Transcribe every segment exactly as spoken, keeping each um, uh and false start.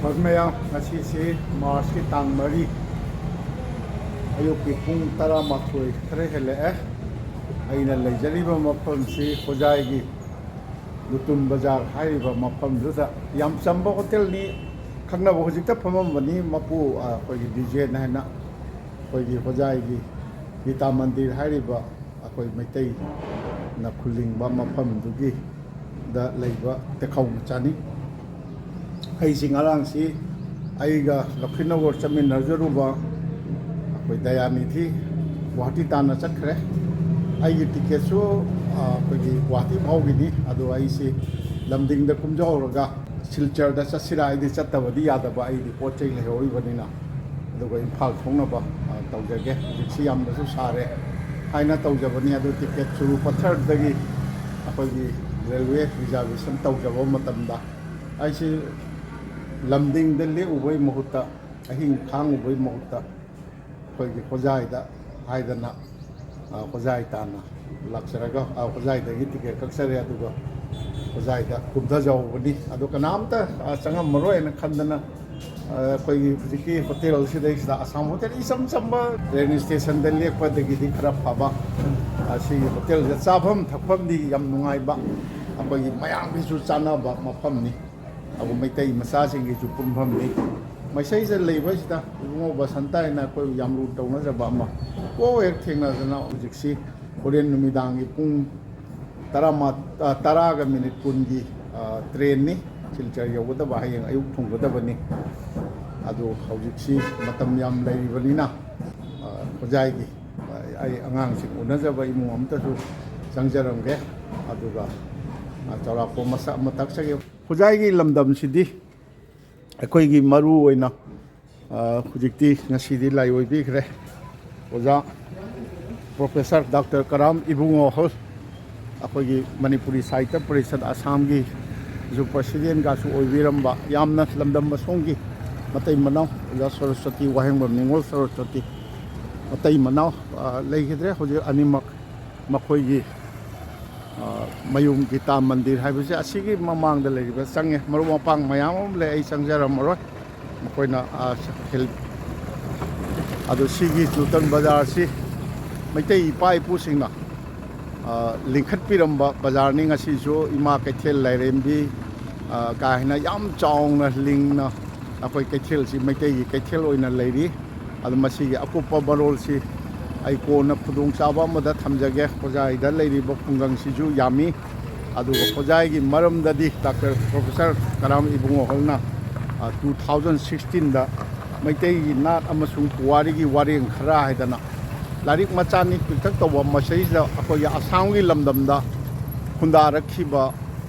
ꯍꯣꯏ ꯃꯌꯥꯝ, ꯉꯁꯤꯁꯤ ꯃꯥꯔꯁꯀꯤ ꯇꯥꯡ ꯃꯔꯤ, ꯑꯌꯨꯛꯀꯤ ꯄꯨꯡ ꯇꯔꯥꯃꯥꯊꯣꯏ ꯈꯔ ꯍꯦꯜꯂꯛꯑꯦ꯫ ꯑꯩꯅ ꯂꯩꯖꯔꯤꯕ ꯃꯐꯝꯁꯤ ꯈꯣꯖꯥꯏꯒꯤ ꯂꯨꯇꯨꯝ ꯕꯖꯥꯔ ꯍꯥꯏꯔꯤꯕ ꯃꯐꯝꯗꯨꯗ꯫ ꯌꯥꯝ ꯆꯝꯕ ꯍꯣꯇꯦꯜꯅꯤ꯫ ꯈꯪꯅꯕ ꯍꯧꯖꯤꯛꯇ ꯐꯝꯃꯝꯕꯅꯤ ꯃꯄꯨ, ꯑ, ꯑꯩꯈꯣꯏꯒꯤ ꯕꯤꯖꯦꯟ ꯍꯥꯏꯅ, ꯑꯩꯈꯣꯏꯒꯤ ꯈꯣꯖꯥꯏꯒꯤ ꯒꯤꯇꯥ ꯃꯟꯗꯤꯔ ꯍꯥꯏꯔꯤꯕ ꯑꯩꯈꯣꯏ ꯃꯩꯇꯩꯅ ꯈꯨꯜꯂꯤꯡꯕ ꯃꯐꯝꯗꯨꯒꯤ ꯗ ꯂꯩꯕ ꯇꯦꯈꯧ ꯃꯆꯥꯅꯤ꯫ ꯑꯩꯁꯤ ꯉꯔꯥꯡꯁꯤ ꯑꯩꯒ ꯂꯧꯈꯤꯅꯧꯒ ꯆꯠꯃꯤꯟꯅꯖꯔꯨꯕ ꯑꯩꯈꯣꯏ ꯗꯌꯥꯅꯤꯊꯤ ꯒꯨꯋꯥꯍꯥꯇꯤ ꯇꯥꯟꯅ ꯆꯠꯈ꯭ꯔꯦ꯫ ꯑꯩꯒꯤ ꯇꯤꯀꯦꯠꯁꯨ, ꯑ, ꯑꯩꯈꯣꯏꯒꯤ ꯒꯨꯋꯥꯍꯥꯇꯤ ꯐꯥꯎꯒꯤꯅꯤ꯫ ꯑꯗꯣ ꯑꯩꯁꯤ ꯂꯝꯗꯤꯡꯗ ꯀꯨꯝꯖꯍꯧꯔꯒ ꯁꯤꯜꯆꯔꯗ ꯆꯠꯁꯤꯔꯥ, ꯑꯩꯗꯤ ꯆꯠꯇꯕꯗꯤ ꯌꯥꯗꯕ, ꯑꯩꯗꯤ ꯄꯣꯠ ꯆꯩ ꯂꯩꯍꯧꯔꯤꯕꯅꯤꯅ꯫ ꯑꯗꯨꯒ ꯏꯝꯐꯥꯜ ꯊꯣꯛꯅꯕ, ꯑ, ꯇꯧꯖꯒꯦ꯫ ꯍꯧꯖꯤꯛꯁꯤ ꯌꯥꯝꯅꯁꯨ ꯁꯥꯔꯦ ꯍꯥꯏꯅ ꯇꯧꯖꯕꯅꯤ꯫ ꯑꯗꯨ ꯇꯤꯀꯦꯠ ꯆꯨꯔꯨ ꯄꯊꯔꯗꯒꯤ ꯑꯩꯈꯣꯏꯒꯤ ꯔꯦꯜꯋꯦ ꯔꯤꯖꯥꯔꯕꯦꯁꯟ ꯇꯧꯖꯕ ꯃꯇꯝꯗ ꯑꯩꯁꯤ ꯂꯝꯗꯤꯡꯗ ꯂꯦꯛꯎꯕꯒꯤ ꯃꯍꯨꯠꯇ, ꯑꯍꯤꯡ ꯈꯥꯡꯉꯨꯕꯒꯤ ꯃꯍꯨꯠꯇ ꯑꯩꯈꯣꯏꯒꯤ ꯈꯣꯖꯥꯏꯗ ꯍꯥꯏꯗꯅ, ꯑ, ꯈꯣꯖꯥꯏ ꯇꯥꯟꯅ ꯂꯥꯛꯆꯔꯒ, ꯑ, ꯈꯣꯖꯥꯏꯗꯒꯤ ꯇꯤꯀꯦꯠ ꯀꯛꯆꯔꯦ꯫ ꯑꯗꯨꯒ ꯈꯣꯖꯥꯏꯗ ꯀꯨꯝꯊꯖꯍꯧꯕꯅꯤ꯫ ꯑꯗꯣ ꯀꯅꯥꯝꯇ, ꯑ, ꯆꯪꯉꯝꯃꯔꯣꯏꯅ ꯈꯟꯗꯅ, ꯑ, ꯑꯩꯈꯣꯏꯒꯤ ꯍꯧꯖꯤꯛꯀꯤ ꯍꯣꯇꯦꯜꯁꯤꯗꯩꯁꯤꯗ, ꯑꯁꯥꯝ ꯍꯣꯇꯦꯜ ꯏꯆꯝ ꯆꯝꯕ, ꯇ꯭ꯔꯦꯟ ꯏꯁꯇꯦꯁꯟꯗ ꯂꯦꯛꯄꯗꯒꯤꯗꯤ ꯈꯔ ꯐꯕ, ꯑ, ꯁꯤꯒꯤ ꯍꯣꯇꯦꯜꯁꯤꯗ ꯆꯥꯐꯝ ꯊꯛꯐꯝꯗꯤ ꯌꯥꯝ ꯅꯨꯡꯉꯥꯏꯕ, ꯑꯩꯈꯣꯏꯒꯤ ꯃꯌꯥꯝꯒꯤꯁꯨ ꯆꯥꯅꯕ ꯃꯐꯝꯅꯤ꯫ ꯑꯗꯨꯒ ꯃꯩꯇꯩ ꯃꯆꯥꯁꯤꯡꯒꯤꯁꯨ ꯄꯨꯟꯐꯝꯅꯤ꯫ ꯃꯁꯤꯗ ꯂꯩꯕꯁꯤꯗ ꯏꯕꯨꯡꯉꯣ ꯕꯁꯟꯇ ꯍꯥꯏꯅ ꯑꯩꯈꯣꯏ ꯌꯥꯝꯂꯨ ꯇꯧꯅꯖꯕ ꯑꯃ ꯀꯣꯛ ꯍꯦꯛ ꯊꯦꯡꯅꯗꯅ, ꯍꯧꯖꯤꯛꯁꯤ ꯍꯣꯔꯦꯟ ꯅꯨꯃꯤꯗꯥꯡꯒꯤ ꯄꯨꯡ ꯇꯔꯥꯃꯥ-, ꯑ, ꯇꯔꯥꯒ ꯃꯤꯅꯤꯠ ꯀꯨꯟꯒꯤ, ꯑ, ꯇ꯭ꯔꯦꯟꯅꯤ꯫ ꯁꯤꯜꯆꯔ ꯌꯧꯒꯗꯕ ꯍꯌꯦꯡ ꯑꯌꯨꯛ ꯊꯨꯡꯒꯗꯕꯅꯤ꯫ ꯑꯗꯣ ꯍꯧꯖꯤꯛꯁꯤ ꯃꯇꯝ ꯌꯥꯝ ꯂꯩꯔꯤꯕꯅꯤꯅ, ꯑ, ꯈꯣꯖꯥꯏꯒꯤ, ꯑ, ꯑꯩ ꯑꯉꯥꯡꯁꯤꯡ ꯎꯅꯖꯕ ꯏꯃꯨꯡ ꯑꯝꯇꯁꯨ ꯆꯪꯖꯔꯝꯒꯦ꯫ ꯑꯗꯨꯒ, ꯑ, ꯆꯥꯎꯔꯥꯛꯄ ꯃꯁꯛ ꯑꯃ ꯇꯥꯛꯆꯒꯦ꯫ ꯈꯣꯖꯥꯏꯒꯤ ꯂꯝꯗꯝꯁꯤꯗꯤ ꯑꯩꯈꯣꯏꯒꯤ ꯃꯔꯨ ꯑꯣꯏꯅ, ꯑ, ꯍꯧꯖꯤꯛꯇꯤ ꯉꯁꯤꯗꯤ ꯂꯥꯏ ꯑꯣꯏꯕꯤꯈ꯭ꯔꯦ꯫ ꯑꯣꯖꯥ ꯄ꯭ꯔꯣꯐꯦꯁꯔ ꯗꯥꯛꯇꯔ ꯀꯔꯥꯝ ꯏꯕꯨꯡꯉꯣ ꯍꯣꯏ, ꯑꯩꯈꯣꯏꯒꯤ ꯃꯅꯤꯄꯨꯔꯤ ꯁꯥꯍꯤꯇ꯭ꯌ ꯄꯔꯤꯁꯠ ꯑꯁꯥꯝꯒꯤꯁꯨ ꯄ꯭ꯔꯁꯤꯗꯦꯟꯒꯁꯨ ꯑꯣꯏꯕꯤꯔꯝꯕ, ꯌꯥꯝꯅ ꯂꯝꯗꯝ ꯑꯁꯣꯝꯒꯤ ꯃꯇꯩ ꯃꯅꯥꯎ ꯑꯣꯖꯥ ꯁꯔꯁꯋꯇꯤ, ꯋꯥꯍꯦꯡꯕꯝ ꯅꯤꯉꯣꯜ ꯁꯔꯁꯋꯇꯤ, ꯃꯇꯩ ꯃꯅꯥꯎ, ꯑ, ꯂꯩꯈꯤꯗ꯭ꯔꯦ꯫ ꯍꯧꯖꯤꯛ ꯑꯅꯤꯃꯛ ꯃꯈꯣꯏꯒꯤ, ꯑ, ꯃꯌꯨꯝ ꯒꯤꯇꯥ ꯃꯟꯗꯤꯔ ꯍꯥꯏꯕꯁꯦ ꯑꯁꯤꯒꯤ ꯃꯃꯥꯡꯗ ꯂꯩꯔꯤꯕ ꯆꯪꯉꯦ꯫ ꯃꯔꯨꯞ ꯃꯄꯥꯡ ꯃꯌꯥꯝ ꯑꯃ ꯂꯩ, ꯑꯩ ꯆꯪꯖꯔꯝꯃꯔꯣꯏ꯫ ꯃꯈꯣꯏꯅ, ꯑ, ꯍꯤꯜ-, ꯑꯗꯣ ꯁꯤꯒꯤ ꯅꯨꯇꯟ ꯕꯖꯥꯔꯁꯤ ꯃꯩꯇꯩ ꯏꯄꯥ ꯏꯄꯨꯁꯤꯡꯅ, ꯑ, ꯂꯤꯡꯈꯠꯄꯤꯔꯝꯕ ꯕꯖꯥꯔꯅꯤ꯫ ꯉꯁꯤꯁꯨ ꯏꯃꯥ ꯀꯩꯊꯦꯜ ꯂꯥꯏꯔꯦꯝꯕꯤ, ꯑ, ꯀꯥ ꯍꯦꯟꯅ ꯌꯥꯝ ꯆꯥꯎꯅ ꯂꯤꯡꯅ ꯑꯩꯈꯣꯏ ꯀꯩꯊꯦꯜꯁꯤ ꯃꯩꯇꯩꯒꯤ ꯀꯩꯊꯦꯜ ꯑꯣꯏꯅ ꯂꯩꯔꯤ꯫ ꯑꯗꯣ ꯃꯁꯤꯒꯤ ꯑꯀꯨꯞꯄ ꯃꯔꯣꯜꯁꯤ ꯑꯩ ꯀꯣꯟꯅ ꯈꯨꯗꯣꯡꯆꯥꯕ ꯑꯃꯗ ꯊꯝꯖꯒꯦ꯫ ꯍꯣꯖꯥꯏꯗ ꯂꯩꯔꯤꯕ ꯈꯨꯡꯒꯪꯁꯤꯁꯨ ꯌꯥꯝꯃꯤ꯫ ꯑꯗꯨꯒ ꯍꯣꯖꯥꯏꯒꯤ ꯃꯔꯝꯗꯗꯤ ꯗꯥꯛꯇꯔ ꯄ꯭ꯔꯣꯐꯦꯁꯔ ꯀꯔꯥꯝ ꯏꯕꯨꯡꯉꯣ ꯍꯣꯏꯅ, ꯑ, two thousand sixteenꯗ ꯃꯩꯇꯩꯒꯤ ꯅꯥꯠ ꯑꯃꯁꯨꯡ ꯄꯨꯋꯥꯔꯤꯒꯤ ꯋꯥꯔꯦꯡ ꯈꯔ ꯍꯥꯏꯗꯅ ꯂꯥꯏꯔꯤꯛ ꯃꯆꯥꯅꯤ ꯄꯤꯛꯇꯛ ꯇꯧꯕ, ꯃꯁꯤꯗꯩꯁꯤꯗ ꯑꯩꯈꯣꯏꯒꯤ ꯑꯁꯥꯝꯒꯤ ꯂꯝꯗꯝꯗ ꯈꯨꯟꯗꯥꯔꯛꯈꯤꯕ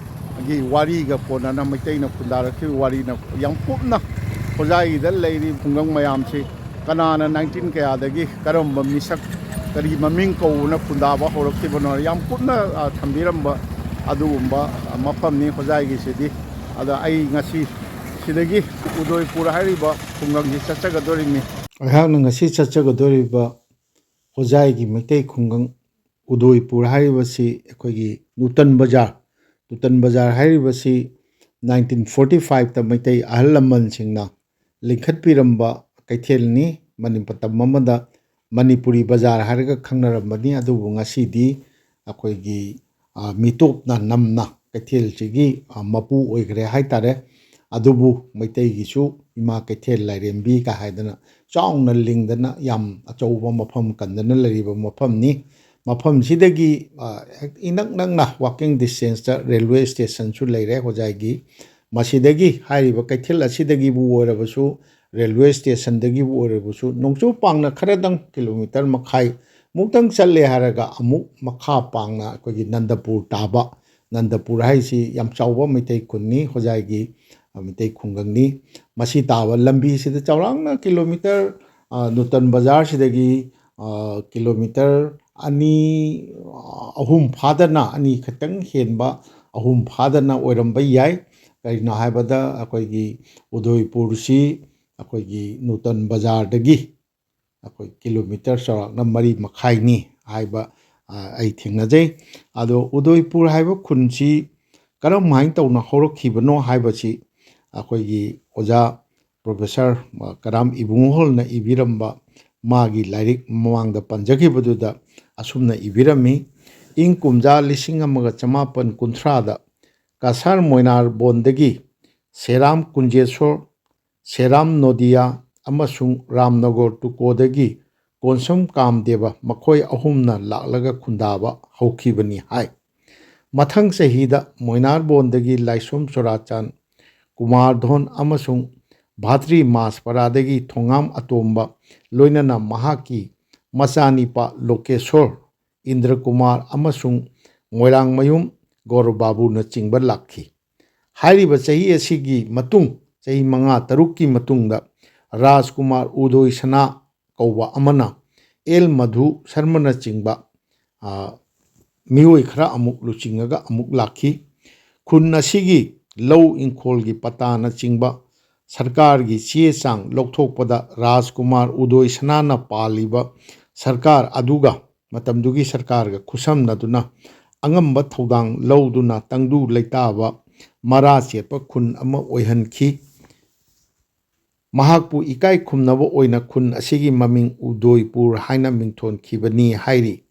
ꯒꯤ ꯋꯥꯔꯤꯒ ꯀꯣꯟꯅꯅ ꯃꯩꯇꯩꯅ ꯈꯨꯟꯗꯥꯔꯛꯈꯤꯕ ꯋꯥꯔꯤꯅ ꯌꯥꯝ ꯀꯨꯞꯅ ꯍꯣꯖꯥꯏꯒꯤꯗ ꯂꯩꯔꯤꯕ ꯈꯨꯡꯒꯪ ꯃꯌꯥꯝꯁꯤ ꯀꯅꯥꯅ nineteen ꯀꯌꯥꯗꯒꯤ ꯀꯔꯝꯕ ꯃꯤꯁꯛ ꯀꯔꯤ ꯃꯃꯤꯡ ꯀꯧꯕꯅ ꯈꯨꯟꯗꯥꯕ ꯍꯧꯔꯛꯈꯤꯕꯅꯣ ꯌꯥꯝ ꯀꯨꯞꯅ, ꯑ, ꯊꯝꯕꯤꯔꯝꯕ ꯑꯗꯨꯒꯨꯝꯕ, ꯑ, ꯃꯐꯝꯅꯤ ꯍꯣꯖꯥꯏꯒꯤꯁꯤꯗꯤ꯫ ꯑꯗ ꯑꯩ ꯉꯁꯤ ꯁꯤꯗꯒꯤ ꯎꯗꯣꯏꯄꯨꯔ ꯍꯥꯏꯔꯤꯕ ꯈꯨꯡꯒꯪꯁꯤ ꯆꯠꯆꯒꯗꯣꯔꯤꯕꯅꯤ꯫ ꯑꯩꯍꯥꯛꯅ ꯉꯁꯤ ꯆꯠꯆꯒꯗꯣꯔꯤꯕ ꯍꯣꯖꯥꯏꯒꯤ ꯃꯩꯇꯩ ꯈꯨꯡꯒꯪ ꯎꯗꯣꯏꯄꯨꯔ ꯍꯥꯏꯔꯤꯕꯁꯤ ꯑꯩꯈꯣꯏꯒꯤ ꯅꯨꯇꯟ ꯕꯖꯥꯔ, ꯅꯨꯇꯟ ꯕꯖꯥꯔ ꯍꯥꯏꯔꯤꯕꯁꯤ nineteen forty fiveꯇ ꯃꯩꯇꯩ ꯑꯍꯜ ꯂꯃꯟꯁꯤꯡꯅ ꯂꯤꯡꯈꯠꯄꯤꯔꯝꯕ ꯀꯩꯊꯦꯜꯅꯤ꯫ ꯃꯅꯤ-, ꯃꯇꯝ ꯑꯃꯗ ꯃꯅꯤꯄꯨꯔꯤ ꯕꯖꯥꯔ ꯍꯥꯏꯔꯒ ꯈꯪꯅꯔꯝꯕꯅꯤ, ꯑꯗꯨꯕꯨ ꯉꯁꯤꯗꯤ ꯑꯩꯈꯣꯏꯒꯤ, ꯑ, ꯃꯤꯇꯣꯞꯅ ꯅꯝꯅ ꯀꯩꯊꯦꯜꯁꯤꯒꯤ, ꯑ, ꯃꯄꯨ ꯑꯣꯏꯈ꯭ꯔꯦ ꯍꯥꯏꯇꯥꯔꯦ꯫ ꯑꯗꯨꯕꯨ ꯃꯩꯇꯩꯒꯤꯁꯨ ꯏꯃꯥ ꯀꯩꯊꯦꯜ ꯂꯥꯏꯔꯦꯝꯕꯤꯒ ꯍꯥꯏꯗꯅ ꯆꯥꯎꯅ ꯂꯤꯡꯗꯅ ꯌꯥꯝ ꯑꯆꯧꯕ ꯃꯐꯝ ꯀꯟꯗꯅ ꯂꯩꯔꯤꯕ ꯃꯐꯝꯅꯤ꯫ ꯃꯐꯝꯁꯤꯗꯒꯤ, ꯑ, ꯍꯦꯛ ꯏꯅꯛ ꯅꯛꯅ walking distanceꯇ railway stationꯁꯨ ꯂꯩꯔꯦ ꯍꯣꯖꯥꯏꯒꯤ꯫ ꯃꯁꯤꯗꯒꯤ, ꯍꯥꯏꯔꯤꯕ ꯀꯩꯊꯦꯜ ꯑꯁꯤꯗꯒꯤꯕꯨ ꯑꯣꯏꯔꯕꯁꯨ, railway stationꯗꯒꯤꯕꯨ ꯑꯣꯏꯔꯕꯁꯨ, ꯅꯣꯡꯆꯨꯞ ꯄꯥꯡꯅ ꯈꯔꯗꯪ kilometre ꯃꯈꯥꯏ ꯃꯨꯛꯇꯪ ꯆꯠꯂꯦ ꯍꯥꯏꯔꯒ ꯑꯃꯨꯛ ꯃꯈꯥ ꯄꯥꯡꯅ ꯑꯩꯈꯣꯏꯒꯤ ꯅꯟꯗꯄꯨꯔ ꯇꯥꯕ, ꯅꯟꯗꯄꯨꯔ ꯍꯥꯏꯁꯤ ꯌꯥꯝ ꯆꯥꯎꯕ ꯃꯩꯇꯩ ꯈꯨꯟꯅꯤ, ꯍꯣꯖꯥꯏꯒꯤ, ꯑ, ꯃꯩꯇꯩ ꯈꯨꯡꯒꯪꯅꯤ꯫ ꯃꯁꯤ ꯇꯥꯕ ꯂꯝꯕꯤꯁꯤꯗ ꯆꯥꯎꯔꯥꯛꯅ kilometre, ꯑ, ꯅꯨꯇꯟ ꯕꯖꯥꯔꯁꯤꯗꯒꯤ, ꯑ, kilometre ꯑꯅꯤ, ꯑ, ꯑꯍꯨꯝ ꯐꯥꯗꯅ, ꯑꯅꯤ ꯈꯛꯇꯪ ꯍꯦꯟꯕ, ꯑꯍꯨꯝ ꯐꯥꯗꯅ ꯑꯣꯏꯔꯝꯕ ꯌꯥꯏ꯫ ꯀꯔꯤꯒꯤꯅꯣ ꯍꯥꯏꯕꯗ ꯑꯩꯈꯣꯏꯒꯤ ꯎꯗꯣꯏꯄꯨꯔꯁꯤ ꯑꯩꯈꯣꯏꯒꯤ ꯅꯨꯇꯟ ꯕꯖꯥꯔꯗꯒꯤ ꯑꯩꯈꯣꯏ ꯀꯤꯂꯣꯃꯤꯇꯔ ꯆꯥꯎꯔꯥꯛꯅ ꯃꯔꯤ ꯃꯈꯥꯏꯅꯤ ꯍꯥꯏꯕ, ꯑ, ꯑꯩ ꯊꯦꯡꯅꯖꯩ꯫ ꯑꯗꯣ ꯎꯗꯣꯏꯄꯨꯔ ꯍꯥꯏꯕ ꯈꯨꯟꯁꯤ ꯀꯔꯝꯍꯥꯏꯅ ꯇꯧꯅ ꯍꯧꯔꯛꯈꯤꯕꯅꯣ ꯍꯥꯏꯕꯁꯤ ꯑꯩꯈꯣꯏꯒꯤ ꯑꯣꯖꯥ ꯄ꯭ꯔꯣꯐꯦꯁꯔ ꯀꯔꯥꯝ ꯏꯕꯨꯡꯉꯣꯍꯜꯅ ꯏꯕꯤꯔꯝꯕ ꯃꯥꯒꯤ ꯂꯥꯏꯔꯤꯛ ꯃꯃꯥꯡꯗ ꯄꯟꯖꯈꯤꯕꯗꯨꯗ ꯑꯁꯨꯝꯅ ꯏꯕꯤꯔꯝꯃꯤ: "ꯏꯪ ꯀꯨꯝꯖꯥ ꯂꯤꯁꯤꯡ ꯑꯃꯒ ꯆꯃꯥꯄꯟ ꯀꯨꯟꯊ꯭ꯔꯥꯗ ꯀꯁꯥꯔ ꯃꯣꯏꯅꯥꯔꯕꯣꯟꯗꯒꯤ ꯁꯦꯔꯥꯝ ꯀꯨꯟꯖꯦꯁꯣꯔ, ꯁꯦꯔꯥꯝ ꯅꯣꯗꯤꯌꯥ ꯑꯃꯁꯨꯡ ꯔꯥꯝꯅꯒꯔ ꯇꯨꯀꯣꯗꯒꯤ ꯀꯣꯟꯁꯝ ꯀꯥꯝꯗꯦꯕ ꯃꯈꯣꯏ ꯑꯍꯨꯝꯅ ꯂꯥꯛꯂꯒ ꯈꯨꯟꯗꯥꯕ ꯍꯧꯈꯤꯕꯅꯤ" ꯍꯥꯏ꯫ ꯃꯊꯪ ꯆꯍꯤꯗ ꯃꯣꯏꯅꯥꯔꯕꯣꯟꯗꯒꯤ ꯂꯥꯏꯁꯣꯝ ꯆꯨꯔꯥꯆꯥꯟ, ꯀꯨꯃꯥꯔꯙꯣꯟ ꯑꯃꯁꯨꯡ ꯚꯥꯇ꯭ꯔꯤ ꯃꯥꯁꯄꯔꯥꯗꯒꯤ ꯊꯣꯉꯥꯝ ꯑꯇꯣꯝꯕ, ꯂꯣꯏꯅꯅ ꯃꯍꯥꯛꯀꯤ ꯃꯆꯥꯅꯤꯄꯥ ꯂꯣꯀꯦꯁꯣꯔ, ꯏꯟꯗ꯭ꯔ ꯀꯨꯃꯥꯔ ꯑꯃꯁꯨꯡ ꯃꯣꯏꯔꯥꯡꯃꯌꯨꯝ ꯒꯧꯔꯕꯥꯕꯨꯅꯆꯤꯡꯕ ꯂꯥꯛꯈꯤ꯫ ꯍꯥꯏꯔꯤꯕ ꯆꯍꯤ ꯑꯁꯤꯒꯤ ꯃꯇꯨꯡ, ꯆꯍꯤ ꯃꯉꯥ ꯇꯔꯨꯛꯀꯤ ꯃꯇꯨꯡꯗ, ꯔꯥꯖꯀꯨꯃꯥꯔ ꯎꯗꯣꯏ ꯁꯅꯥ ꯀꯧꯕ ꯑꯃꯅ ꯑꯦꯜ ꯃꯙꯨ ꯁꯔꯃꯅꯆꯤꯡꯕ, ꯑ, ꯃꯤꯑꯣꯏ ꯈꯔ ꯑꯃꯨꯛ ꯂꯨꯆꯤꯡꯉꯒ ꯑꯃꯨꯛ ꯂꯥꯛꯈꯤ꯫ ꯈꯨꯟ ꯑꯁꯤꯒꯤ ꯂꯧ ꯏꯪꯈꯣꯜꯒꯤ ꯄꯇꯥꯅꯆꯤꯡꯕ ꯁꯔꯀꯥꯔꯒꯤ ꯆꯦ ꯆꯥꯡ ꯂꯧꯊꯣꯛꯄꯗ ꯔꯥꯖꯀꯨꯃꯥꯔ ꯎꯗꯣꯏ ꯁꯅꯥꯅ ꯄꯥꯜꯂꯤꯕ ꯁꯔꯀꯥꯔ ꯑꯗꯨꯒ, ꯃꯇꯝꯗꯨꯒꯤ ꯁꯔꯀꯥꯔꯒ ꯈꯨꯠꯁꯝꯅꯗꯨꯅ ꯑꯉꯝꯕ ꯊꯧꯗꯥꯡ ꯂꯧꯗꯨꯅ ꯇꯪꯗꯨ ꯂꯩꯇꯥꯕ ꯃꯔꯥ ꯆꯦꯠꯄ ꯈꯨꯟ ꯑꯃ ꯑꯣꯏꯍꯟꯈꯤ꯫ ꯃꯍꯥꯛꯄꯨ ꯏꯀꯥꯏ ꯈꯨꯝꯅꯕ ꯑꯣꯏꯅ ꯈꯨꯟ ꯑꯁꯤꯒꯤ ꯃꯃꯤꯡ ꯎꯗꯣꯏꯄꯨꯔ ꯍꯥꯏꯅ ꯃꯤꯡꯊꯣꯟꯈꯤꯕꯅꯤ ꯍꯥꯏꯔꯤ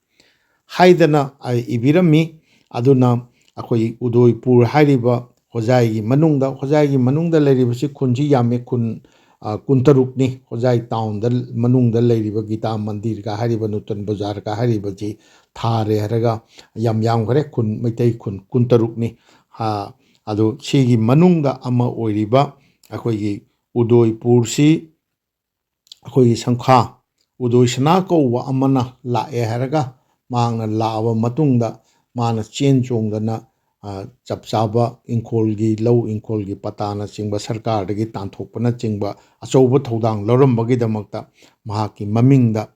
ꯍꯥꯏꯗꯅ, ꯑ, ꯏꯕꯤꯔꯝꯃꯤ꯫ ꯑꯗꯨꯅ ꯑꯩꯈꯣꯏ ꯎꯗꯣꯏꯄꯨꯔ ꯍꯥꯏꯔꯤꯕ ꯍꯣꯖꯥꯏꯒꯤ ꯃꯅꯨꯡꯗ, ꯍꯣꯖꯥꯏꯒꯤ ꯃꯅꯨꯡꯗ ꯂꯩꯔꯤꯕꯁꯤ ꯈꯨꯟꯁꯤ ꯌꯥꯝꯃꯤ, ꯈꯨꯟ, ꯑ, ꯀꯨꯟꯇꯔꯨꯛꯅꯤ꯫ ꯍꯣꯖꯥꯏ ꯇꯥꯎꯟꯗ ꯃꯅꯨꯡꯗ ꯂꯩꯔꯤꯕ ꯒꯤꯇꯥ ꯃꯟꯗꯤꯔꯒ ꯍꯥꯏꯔꯤꯕ, ꯅꯨꯇꯟ ꯕꯖꯥꯔꯒ ꯍꯥꯏꯔꯤꯕꯁꯤ ꯊꯥꯔꯦ ꯍꯥꯏꯔꯒ ꯌꯥꯝ ꯌꯥꯝꯈ꯭ꯔꯦ꯫ ꯈꯨꯟ, ꯃꯩꯇꯩ ꯈꯨꯟ ꯀꯨꯟꯇꯔꯨꯛꯅꯤ꯫ ꯑ, ꯑꯗꯣ ꯁꯤꯒꯤ ꯃꯅꯨꯡꯗ ꯑꯃ ꯑꯣꯏꯔꯤꯕ ꯑꯩꯈꯣꯏꯒꯤ ꯎꯗꯣꯏꯄꯨꯔꯁꯤ ꯑꯩꯈꯣꯏꯒꯤ ꯁꯪꯈꯥ ꯎꯗꯣꯏ ꯁꯅꯥ ꯀꯧꯕ ꯑꯃꯅ ꯂꯥꯛꯑꯦ ꯍꯥꯏꯔꯒ, ꯃꯍꯥꯛꯅ ꯂꯥꯛꯑꯕ ꯃꯇꯨꯡꯗ ꯃꯥꯅ ꯆꯦꯟ ꯆꯣꯡꯗꯅ, ꯑ, ꯆꯞ ꯆꯥꯕ ꯏꯪꯈꯣꯜꯒꯤ, ꯂꯧ ꯏꯪꯈꯣꯜꯒꯤ ꯄꯇꯥꯅꯆꯤꯡꯕ ꯁꯔꯀꯥꯔꯗꯒꯤ ꯇꯥꯟꯊꯣꯛꯄꯅꯆꯤꯡꯕ ꯑꯆꯧꯕ ꯊꯧꯗꯥꯡ ꯂꯧꯔꯝꯕꯒꯤꯗꯃꯛꯇ ꯃꯍꯥꯛꯀꯤ ꯃꯃꯤꯡꯗ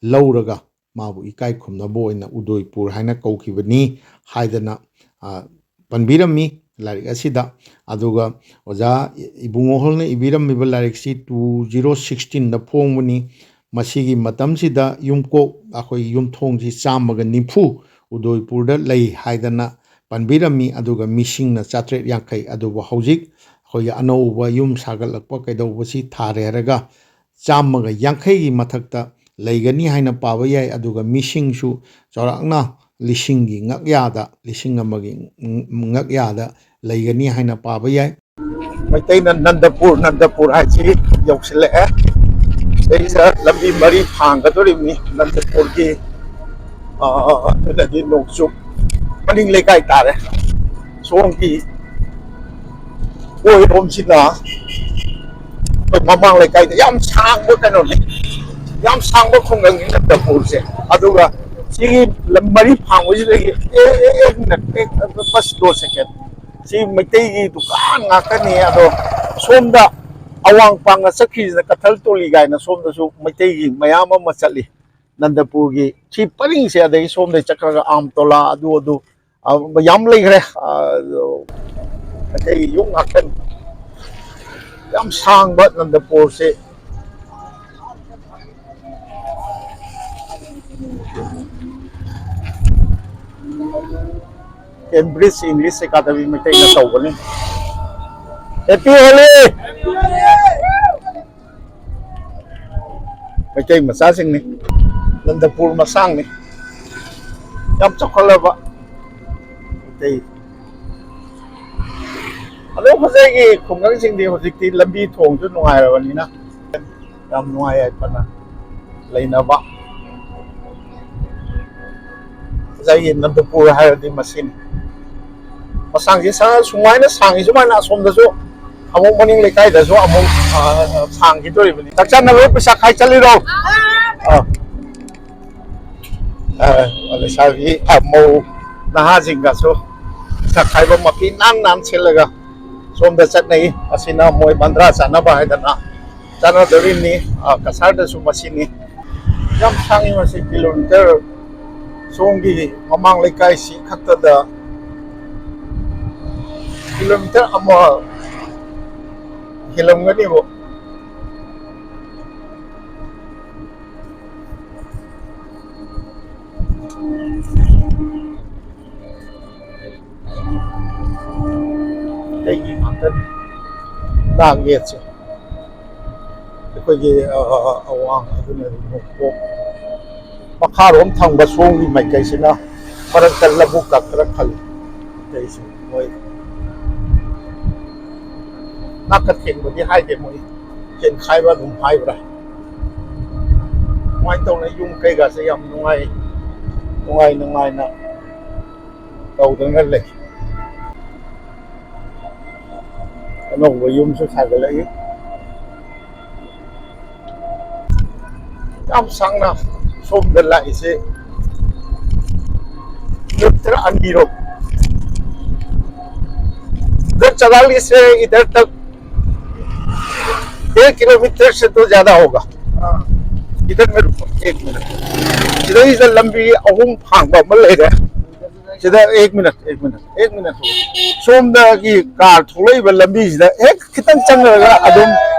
ꯂꯧꯔꯒ ꯃꯥꯕꯨ ꯏꯀꯥꯏ ꯈꯨꯝꯅꯕ ꯑꯣꯏꯅ ꯎꯗꯣꯏꯄꯨꯔ ꯍꯥꯏꯅ ꯀꯧꯈꯤꯕꯅꯤ ꯍꯥꯏꯗꯅ, ꯑ, ꯄꯟꯕꯤꯔꯝꯃꯤ ꯂꯥꯏꯔꯤꯛ ꯑꯁꯤꯗ꯫ ꯑꯗꯨꯒ ꯑꯣꯖꯥ ꯏꯕꯨꯡꯉꯣꯍꯜꯅ ꯏꯕꯤꯔꯝꯃꯤꯕ ꯂꯥꯏꯔꯤꯛꯁꯤ two zero sixteenꯗ ꯐꯣꯡꯕꯅꯤ꯫ ꯃꯁꯤꯒꯤ ꯃꯇꯝꯁꯤꯗ ꯌꯨꯝꯀꯣꯛ ꯑꯩꯈꯣꯏ ꯌꯨꯝꯊꯣꯡꯁꯤ ꯆꯥꯝꯃꯒ ꯅꯤꯐꯨ ꯎꯗꯣꯏꯄꯨꯔꯗ ꯂꯩ ꯍꯥꯏꯗꯅ ꯄꯟꯕꯤꯔꯝꯃꯤ, ꯑꯗꯨꯒ ꯃꯤꯁꯤꯡꯅ ꯆꯥꯇ꯭ꯔꯦꯠ ꯌꯥꯡꯈꯩ꯫ ꯑꯗꯨꯕꯨ ꯍꯧꯖꯤꯛ ꯑꯩꯈꯣꯏꯒꯤ ꯑꯅꯧꯕ ꯌꯨꯝ ꯁꯥꯒꯠꯂꯛꯄ ꯀꯩꯗꯧꯕꯁꯤ ꯊꯥꯔꯦ ꯍꯥꯏꯔꯒ ꯆꯥꯝꯃꯒ ꯌꯥꯡꯈꯩꯒꯤ ꯃꯊꯛꯇ ꯂꯩꯒꯅꯤ ꯍꯥꯏꯅ ꯄꯥꯕ ꯌꯥꯏ꯫ ꯑꯗꯨꯒ ꯃꯤꯁꯤꯡꯁꯨ ꯆꯥꯎꯔꯥꯛꯅ ꯂꯤꯁꯤꯡꯒꯤ ꯉꯛꯌꯥꯗ, ꯂꯤꯁꯤꯡ ꯑꯃꯒꯤ ꯉꯛꯌꯥꯗ ꯂꯩꯒꯅꯤ ꯍꯥꯏꯅ ꯄꯥꯕ ꯌꯥꯏ꯫ ꯃꯩꯇꯩꯅ ꯅꯟꯗꯄꯨꯔ, ꯅꯟꯗꯄꯨꯔ ꯍꯥꯏꯁꯤ ꯌꯧꯁꯤꯜꯂꯛꯑꯦ꯫ ꯁꯤꯗꯩꯁꯤꯗ ꯂꯝꯕꯤ ꯃꯔꯤ ꯐꯥꯡꯒꯗꯧꯔꯤꯕꯅꯤ ꯅꯟꯗꯄꯨꯔꯒꯤ꯫ ꯑ, ꯑꯗꯨꯅꯗꯤ ꯅꯣꯡꯆꯨꯞ ꯃꯅꯤꯡ ꯂꯩꯀꯥꯏ ꯇꯥꯔꯦ꯫ ꯁꯣꯝꯒꯤ ꯑꯣꯏꯔꯣꯝꯁꯤꯅ ꯑꯩꯈꯣꯏ ꯃꯃꯥꯡ ꯂꯩꯀꯥꯏꯗ ꯌꯥꯝ ꯁꯥꯡꯕ ꯀꯩꯅꯣꯅꯤ, ꯌꯥꯝ ꯁꯥꯡꯕ ꯈꯨꯡꯒꯪꯅꯤ ꯅꯟꯗꯄꯨꯔꯁꯦ꯫ ꯑꯗꯨꯒ ꯁꯤꯒꯤ ꯂꯝ ꯃꯔꯤ ꯐꯥꯡꯕꯁꯤꯗꯒꯤ ꯑꯦ, ꯑꯦ, ꯑꯦ, ꯅꯠꯇꯦ, ꯕꯁ ꯗꯣ ꯁꯦꯀꯦꯟ꯫ ꯁꯤ ꯃꯩꯇꯩꯒꯤ ꯗꯨꯀꯥꯟ ꯉꯥꯛꯇꯅꯤ꯫ ꯑꯗꯣ ꯁꯣꯝꯗ ꯑꯋꯥꯡ ꯄꯥꯡꯒ ꯆꯠꯈꯤꯁꯤꯅ ꯀꯊꯜ ꯇꯣꯂꯤ ꯀꯥꯏꯅ ꯁꯣꯝꯗꯁꯨ ꯃꯩꯇꯩꯒꯤ ꯃꯌꯥꯝ ꯑꯃ ꯆꯠꯂꯤ꯫ ꯅꯟꯗꯄꯨꯔꯒꯤ ꯁꯤ ꯄꯔꯤꯡꯁꯦ, ꯑꯗꯒꯤ ꯁꯣꯝꯗꯩ ꯆꯠꯈ꯭ꯔꯒ ꯑꯥꯝꯇꯣꯂꯥ, ꯑꯗꯨ ꯑꯗꯨ, ꯑ, ꯌꯥꯝ ꯂꯩꯈ꯭ꯔꯦ꯫ ꯑ, ꯃꯩꯇꯩꯒꯤ ꯌꯨꯝ ꯉꯥꯛꯇꯅꯤ꯫ ꯌꯥꯝ ꯁꯥꯡꯕ ꯅꯟꯗꯄꯨꯔꯁꯦ꯫ ꯀꯦꯝꯕ꯭ꯔꯤꯖ ꯏꯪꯂꯤꯁ ꯑꯦꯀꯥꯗꯃꯤ ꯃꯩꯇꯩꯅ ꯇꯧꯕꯅꯤ꯫ ꯍꯦꯄꯤ ꯍꯣꯂꯤ! ꯃꯩꯇꯩ ꯃꯆꯥꯁꯤꯡꯅꯤ꯫ ꯅꯟꯗꯄꯨꯔ ꯃꯁꯥꯡꯅꯤ꯫ ꯌꯥꯝ ꯆꯥꯎꯈꯠꯂꯕ ꯃꯩꯇꯩ꯫ ꯑꯗꯣ ꯉꯁꯥꯏꯒꯤ ꯈꯨꯡꯒꯪꯁꯤꯡꯗꯤ ꯍꯧꯖꯤꯛꯇꯤ ꯂꯝꯕꯤ ꯊꯣꯡꯁꯨ ꯅꯨꯡꯉꯥꯏꯔꯕꯅꯤꯅ ꯌꯥꯝ ꯅꯨꯡꯉꯥꯏ ꯌꯥꯏꯐꯅ ꯂꯩꯅꯕ꯫ ꯉꯁꯥꯏꯒꯤ ꯅꯟꯗꯄꯨꯔ ꯍꯥꯏꯔꯗꯤ ꯃꯁꯤꯅꯤ꯫ ꯃꯁꯥꯡꯁꯤ ꯁꯥ-, ꯁꯨꯃꯥꯏꯅ ꯁꯥꯡꯉꯤ, ꯁꯨꯃꯥꯏꯅ ꯑꯁꯣꯝꯗꯁꯨ ꯑꯃꯨꯛ ꯃꯅꯤꯡ ꯂꯩꯀꯥꯏꯗꯁꯨ ꯑꯃꯨꯛ, ꯑ, ꯁꯥꯡꯈꯤꯗꯣꯔꯤꯕꯅꯤ꯫ ꯆꯥꯛ ꯆꯥꯅꯕ ꯄꯩꯁꯥ ꯈꯥꯏ ꯆꯠꯂꯤꯔꯣ? ꯑ꯫ ꯑ, ꯂꯩꯁꯥꯕꯤ, ꯑ, ꯃꯧ ꯅꯍꯥꯁꯤꯡꯒꯁꯨ ꯄꯩꯁꯥ ꯈꯥꯏꯕ ꯃꯐꯤ ꯅꯥꯟ ꯅꯥꯟ ꯁꯤꯜꯂꯒ ꯁꯣꯝꯗ ꯆꯠꯅꯩ꯫ ꯑꯁꯤꯅ ꯃꯣꯏ ꯕꯟꯗ꯭ꯔꯥ ꯆꯥꯅꯕ ꯍꯥꯏꯗꯅ ꯆꯥꯅꯗꯣꯔꯤꯕꯅꯤ꯫ ꯑ, ꯀꯁꯥꯔꯗꯁꯨ ꯃꯁꯤꯅꯤ꯫ ꯌꯥꯝ ꯁꯥꯡꯉꯤ, ꯃꯁꯤ ꯀꯤꯂꯣꯃꯤꯇꯔ, ꯁꯣꯝꯒꯤ ꯃꯃꯥꯡ ꯂꯩꯀꯥꯏꯁꯤ ꯈꯛꯇꯗ ꯀꯤꯂꯣꯃꯤꯇꯔ ꯑꯃ ꯍꯦꯜꯂꯝꯒꯅꯤꯕꯣ꯫ ꯅꯥꯛ ꯌꯦꯠꯁꯦ ꯑꯩꯈꯣꯏꯒꯤ, ꯑ, ꯑꯋꯥꯡ ꯑꯗꯨꯅ ꯅꯣꯡꯄꯣꯛ, ꯃꯈꯥꯔꯣꯝ ꯊꯪꯕ ꯁꯣꯝꯒꯤ ꯃꯥꯏꯀꯩꯁꯤꯅ ꯃꯔꯛꯇ ꯂꯧꯕꯨꯛꯀ ꯈꯔ ꯈꯜꯂꯤ꯫ ꯑꯇꯩꯁꯦ ꯃꯣꯏ ꯅꯥꯀ ꯊꯦꯡꯕꯗꯤ ꯍꯥꯏꯗꯦ, ꯃꯣꯏ ꯆꯦꯟꯈꯥꯏꯕ ꯑꯗꯨꯝ ꯍꯥꯏꯕ꯭ꯔꯥ? ꯑꯗꯨꯃꯥꯏꯅ ꯇꯧꯅ ꯌꯨꯝ ꯀꯩꯒꯥꯁꯦ ꯌꯥꯝ ꯅꯨꯡꯉꯥꯏ, ꯅꯨꯡꯉꯥꯏ ꯅꯨꯡꯉꯥꯏꯅ ꯇꯧꯗꯅ ꯂꯩ꯫ ꯑꯅꯧꯕ ꯌꯨꯝꯁꯨ ꯁꯥꯒꯠꯂꯛꯏ꯫ ꯌꯥꯝ ꯁꯥꯡꯅ ꯁꯣꯝꯗ ꯂꯥꯛꯏꯁꯦ ꯀꯤꯂꯣꯃꯤꯇꯔ ꯑꯅꯤꯔꯣꯝ꯫ इधर चराली से इधर तक एक किलोमीटर से तो ज्यादा होगा। इधर में रुको, एक मिनट। ꯁꯤꯗꯩꯁꯤꯗ ꯂꯝꯕꯤ ꯑꯍꯨꯝ ꯐꯥꯡꯕ ꯑꯃ ꯂꯩꯔꯦ꯫ ꯁꯤꯗ एक मिनट, एक मिनट, एक मिनट꯫ ꯁꯣꯝꯗꯒꯤ ꯀꯥꯔ ꯊꯣꯛꯂꯛꯏꯕ ꯂꯝꯕꯤꯁꯤꯗ ꯍꯦꯛ ꯈꯤꯇꯪ ꯆꯪꯈ꯭ꯔꯒ ꯑꯗꯨꯝ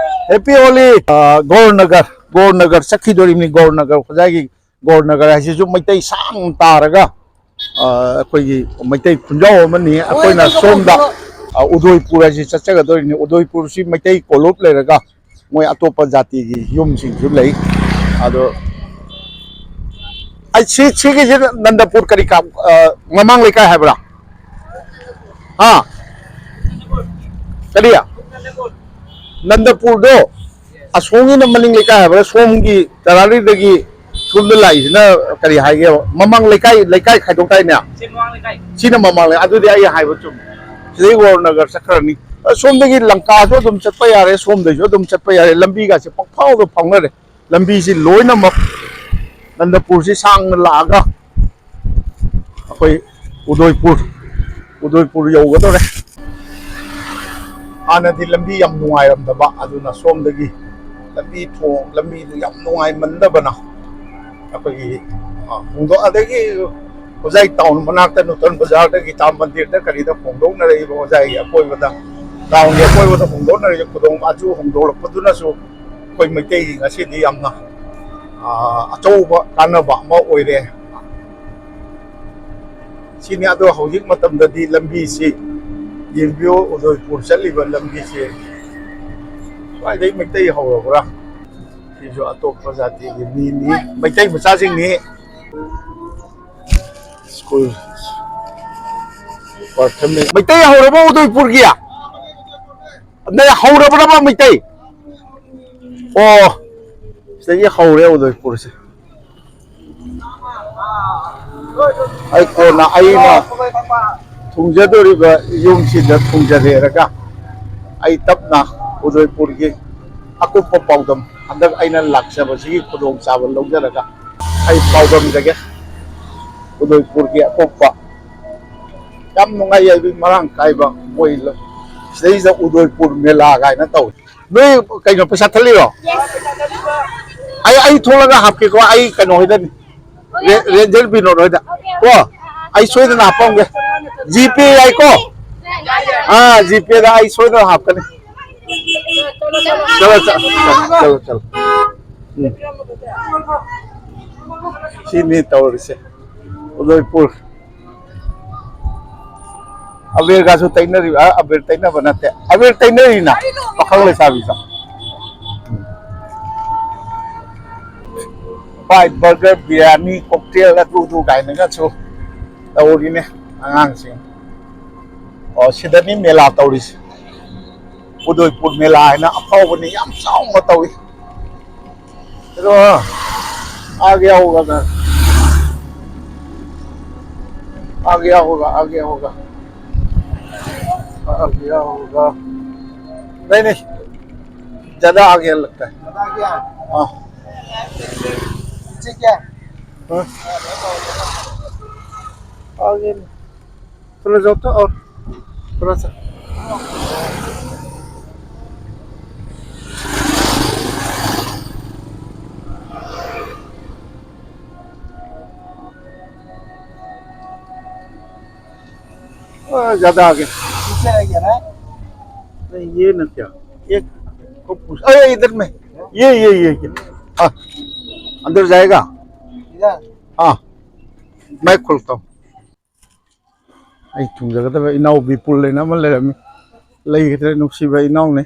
ꯍꯦꯄꯤ ꯍꯣꯂꯤ, ꯑ, ꯒꯧꯔ ꯅꯒꯔ, ꯒꯧꯔ ꯅꯒꯔ ꯆꯠꯈꯤꯗꯣꯔꯤꯕꯅꯤ꯫ ꯒꯧꯔ ꯅꯒꯔ, ꯍꯣꯖꯥꯏꯒꯤ ꯒꯧꯔ ꯅꯒꯔ ꯍꯥꯏꯁꯤꯁꯨ ꯃꯩꯇꯩ ꯁꯥꯡꯅ ꯇꯥꯔꯒ, ꯑ, ꯑꯩꯈꯣꯏꯒꯤ ꯃꯩꯇꯩ ꯈꯨꯟꯖꯥꯎ ꯑꯃꯅꯤ꯫ ꯑꯩꯈꯣꯏꯅ ꯁꯣꯝꯗ, ꯑ, ꯎꯗꯣꯏꯄꯨꯔ ꯍꯥꯏꯁꯤ ꯆꯠꯆꯒꯗꯧꯔꯤꯅꯤ꯫ ꯎꯗꯣꯏꯄꯨꯔꯁꯤ ꯃꯩꯇꯩ ꯀꯣꯂꯨꯞ ꯂꯩꯔꯒ ꯃꯣꯏ ꯑꯇꯣꯞꯄ ꯖꯥꯇꯤꯒꯤ ꯌꯨꯝꯁꯤꯡꯁꯨ ꯂꯩ꯫ ꯑꯗꯣ ꯑꯩ ꯁꯤ, ꯁꯤꯒꯤꯁꯤ ꯅꯟꯗꯄꯨꯔ ꯀꯔꯤ ꯀꯥ-, ꯑ, ꯃꯃꯥꯡ ꯂꯩꯀꯥꯏ ꯍꯥꯏꯕ꯭ꯔꯥ? ꯍꯥ? ꯀꯔꯤ? ꯅꯟꯗꯄꯨꯔꯗꯣ ꯑꯁꯣꯝꯒꯤꯅ ꯃꯅꯤꯡ ꯂꯩꯀꯥꯏ ꯍꯥꯏꯕ꯭ꯔꯥ? ꯁꯣꯝꯒꯤ ꯇꯔꯥꯔꯤꯗꯒꯤ ꯁꯣꯝꯗ ꯂꯥꯛꯏꯁꯤꯅ ꯀꯔꯤ ꯍꯥꯏꯒꯦꯕ? ꯃꯃꯥꯡ ꯂꯩꯀꯥꯏ, ꯂꯩꯀꯥꯏ ꯈꯥꯏꯗꯣꯛ ꯇꯥꯏꯅꯦ? ꯁꯤ ꯃꯃꯥꯡ ꯂꯩꯀꯥꯏ꯫ ꯁꯤꯅ ꯃꯃꯥꯡ ꯂꯩꯀꯥꯏ꯫ ꯑꯗꯨꯗꯤ ꯑꯩ ꯍꯥꯏꯕ ꯆꯨꯝꯃꯦ꯫ ꯁꯤꯗꯩ ꯒꯣꯔ ꯅꯒꯔ ꯆꯠꯈ꯭ꯔꯅꯤ꯫ ꯑ, ꯁꯣꯝꯗꯒꯤ ꯂꯪꯀꯥꯁꯨ ꯑꯗꯨꯝ ꯆꯠꯄ ꯌꯥꯔꯦ, ꯁꯣꯝꯗꯩꯁꯨ ꯑꯗꯨꯝ ꯆꯠꯄ ꯌꯥꯔꯦ꯫ ꯂꯝꯕꯤꯒꯁꯦ ꯄꯪꯐꯥꯎꯗ ꯐꯥꯎꯅꯔꯦ꯫ ꯂꯝꯕꯤꯁꯤ ꯂꯣꯏꯅꯃꯛ ꯅꯟꯗꯄꯨꯔꯁꯤ ꯁꯥꯡꯅ ꯂꯥꯛꯑꯒ ꯑꯩꯈꯣꯏ ꯎꯗꯣꯏꯄꯨꯔ, ꯎꯗꯣꯏꯄꯨꯔ ꯌꯧꯒꯗꯧꯔꯦ꯫ ꯍꯥꯟꯅꯗꯤ ꯂꯝꯕꯤ ꯌꯥꯝ ꯅꯨꯡꯉꯥꯏꯔꯝꯗꯕ, ꯑꯗꯨꯅ ꯁꯣꯝꯗꯒꯤ ꯂꯝꯕꯤ ꯊꯣꯡ, ꯂꯝꯕꯤꯗꯨ ꯌꯥꯝ ꯅꯨꯡꯉꯥꯏꯃꯟꯗꯕꯅ ꯑꯩꯈꯣꯏꯒꯤ, ꯑ, ꯍꯣꯡꯗꯣꯛ-, ꯑꯗꯒꯤ ꯍꯣꯖꯥꯏ ꯇꯥꯎꯟ ꯃꯅꯥꯛꯇ ꯅꯨꯇꯟ ꯕꯖꯥꯔꯗꯒꯤ ꯇꯥꯝ ꯃꯟꯗꯤꯔꯗ ꯀꯔꯤꯗ ꯍꯣꯡꯗꯣꯛꯅꯔꯛꯏꯕ, ꯍꯣꯖꯥꯏꯒꯤ ꯑꯀꯣꯏꯕꯗ, ꯇꯥꯎꯟꯒꯤ ꯑꯀꯣꯏꯕꯗ ꯍꯣꯡꯗꯣꯛꯅꯔꯛꯏꯕ ꯈꯨꯗꯣꯡ, ꯑꯗꯨ ꯍꯣꯡꯗꯣꯛꯂꯛꯄꯗꯨꯅꯁꯨ ꯑꯩꯈꯣꯏ ꯃꯩꯇꯩꯒꯤ ꯉꯁꯤꯗꯤ ꯌꯥꯝꯅ, ꯑ, ꯑꯆꯧꯕ ꯀꯥꯟꯅꯕ ꯑꯃ ꯑꯣꯏꯔꯦ꯫ ꯁꯤꯅꯤ꯫ ꯑꯗꯣ ꯍꯧꯖꯤꯛ ꯃꯇꯝꯗꯗꯤ ꯂꯝꯕꯤꯁꯤ ꯌꯦꯡꯕꯤꯌꯨ, ꯎꯗꯣꯏꯄꯨꯔ ꯆꯠꯂꯤꯕ ꯂꯝꯕꯤꯁꯦ ꯁ꯭ꯋꯥꯏꯗꯩ ꯃꯩꯇꯩ ꯍꯧꯔꯕ꯭ꯔꯥ? ꯁꯤꯁꯨ ꯑꯇꯣꯞꯄ ꯖꯥꯇꯤꯒꯤ ꯃꯤꯅꯤ, ꯃꯩꯇꯩ ꯃꯆꯥꯁꯤꯡꯅꯤ꯫ ꯁ꯭ꯀꯨꯜ ꯄ꯭ꯔꯥꯊꯃꯤꯛ꯫ ꯃꯩꯇꯩ ꯍꯧꯔꯕꯣ ꯎꯗꯣꯏꯄꯨꯔꯒꯤ? ꯅ ꯍꯧꯔꯕ꯭ꯔꯕ ꯃꯩꯇꯩ? ꯑꯣ, ꯁꯤꯗꯒꯤ ꯍꯧꯔꯦ ꯎꯗꯣꯏꯄꯨꯔꯁꯦ꯫ ꯑꯩ ꯀꯣꯟꯅ ꯑꯩꯅ ꯊꯨꯡꯖꯗꯣꯔꯤꯕ ꯌꯨꯝꯁꯤꯗ ꯊꯨꯡꯖꯔꯦꯔꯒ ꯑꯩ ꯇꯞꯅ ꯎꯗꯣꯏꯄꯨꯔꯒꯤ ꯑꯀꯨꯞꯄ ꯄꯥꯎꯗꯝ, ꯍꯟꯗꯛ ꯑꯩꯅ ꯂꯥꯛꯆꯕꯁꯤꯒꯤ ꯈꯨꯗꯣꯡꯆꯥꯕ ꯂꯧꯖꯔꯒ ꯑꯩ ꯄꯥꯎꯗꯝꯖꯒꯦ꯫ ꯎꯗꯣꯏꯄꯨꯔꯒꯤ ꯑꯀꯨꯞꯄ ꯌꯥꯝ ꯅꯨꯡꯉꯥꯏ, ꯑꯗꯨ ꯃꯔꯥꯡ ꯀꯥꯏꯕ ꯃꯣꯏ ꯂ-, ꯁꯤꯗꯩꯁꯤꯗ ꯎꯗꯣꯏꯄꯨꯔ ꯃꯦꯂꯥ ꯀꯥꯏꯅ ꯇꯧꯏ꯫ ꯅꯣꯏ ꯀꯩꯅꯣ ꯄꯩꯁꯥ ꯊꯜꯂꯤꯔꯣ? ꯑꯩ, ꯑꯩ ꯊꯣꯛꯂꯒ ꯍꯥꯞꯀꯦꯀꯣ, ꯑꯩ ꯀꯩꯅꯣ ꯍꯣꯏꯗꯅꯤ, ꯔꯦ-, ꯔꯦꯟꯖꯔ ꯕꯤꯅꯣꯗ ꯍꯣꯏꯗ꯫ ꯀꯣ, ꯑꯩ ꯁꯣꯏꯗꯅ ꯍꯥꯞꯄꯝꯒꯦ꯫ ꯖꯤꯄꯦ ꯌꯥꯏꯀꯣ? ꯑꯥ, ꯖꯤꯄꯦꯗ ꯑꯩ ꯁꯣꯏꯗꯅ ꯍꯥꯞꯀꯅꯤ꯫ ꯆꯠꯂꯣ, ꯆꯠꯂꯣ, ꯆꯠꯂꯣ, ꯆꯠꯂꯣ꯫ ꯎꯝ꯫ ꯁꯤꯅꯤ ꯇꯧꯔꯤꯁꯦ꯫ ꯎꯗꯣꯏꯄꯨꯔ꯫ ꯑꯕꯦꯔꯒꯁꯨ ꯇꯩꯅꯔꯤꯕ, ꯑ, ꯑꯕꯦꯔ ꯇꯩꯅꯕ ꯅꯠꯇꯦ, ꯑꯕꯦꯔ ꯇꯩꯅꯔꯤꯅ ꯄꯥꯈꯪ ꯂꯩꯁꯥꯕꯤꯁꯨ꯫ ꯎꯝ꯫ ꯐ꯭ꯔꯥꯏ ꯕꯔꯒꯔ, ꯕꯤꯔꯌꯥꯅꯤ, ꯀꯣꯛꯇꯦꯜ, ꯑꯗꯨ ꯑꯗꯨ ꯀꯥꯏꯅꯒꯁꯨ ꯇꯧꯔꯤꯅꯦ ꯑꯉꯥꯡꯁꯤꯡ꯫ ꯑꯣ, ꯁꯤꯗꯅꯤ ꯃꯦꯂꯥ ꯇꯧꯔꯤꯁꯦ꯫ ꯎꯗꯣꯏꯄꯨꯔ ꯃꯦꯂꯥ ꯍꯥꯏꯅ ꯑꯐꯥꯎꯕꯅꯤ, ꯌꯥꯝ ꯆꯥꯎꯅ ꯇꯧꯏ꯫ ꯑꯗꯣ, ꯑꯥ ꯒꯌꯥ ꯍꯣꯒꯥ ꯒꯥ꯫ ꯑꯥ ꯒꯌꯥ ꯍꯣꯒꯥ, ꯑꯥ ꯒꯌꯥ ꯍꯣꯒꯥ꯫ ꯑꯥ ꯒꯌꯥ ꯍꯣꯒꯥ꯫ ꯅꯍꯤ, ꯅꯍꯤ꯫ ꯖ꯭ꯌꯥꯗꯥ ꯑꯥ ꯒꯌꯥ ꯂꯒꯇꯥ ꯍꯥꯏ꯫ ꯖ꯭ꯌꯥꯗꯥ ꯑꯥ ꯒꯌꯥ꯫ ꯍꯥ? ꯄꯤꯆꯦ ꯀꯌꯥ ꯍꯥ? ꯑꯥ ꯒꯌꯥ꯫ ꯊꯣꯔꯥ ꯖꯥꯎ ꯇꯣ, ꯑꯣꯔ ꯊꯣꯔꯥ ꯁꯥ꯫ आ, ज्यादा आगे। पीछे रह गया ना? नहीं, ये ना क्या? एक को पूछ, अरे, इधर में। ये, ये, ये, ये। हाँ, अंदर जाएगा? इधर? हाँ, मैं खोलता हूँ। ꯑꯩ ꯊꯨꯡꯖꯒꯗꯕ ꯏꯅꯥꯎ ꯕꯤꯄꯨꯜ ꯍꯥꯏꯅ ꯑꯃ ꯂꯩꯔꯝꯃꯤ, ꯂꯩꯈꯤꯗ꯭ꯔꯦ, ꯅꯨꯡꯁꯤꯕ ꯏꯅꯥꯎꯅꯤ꯫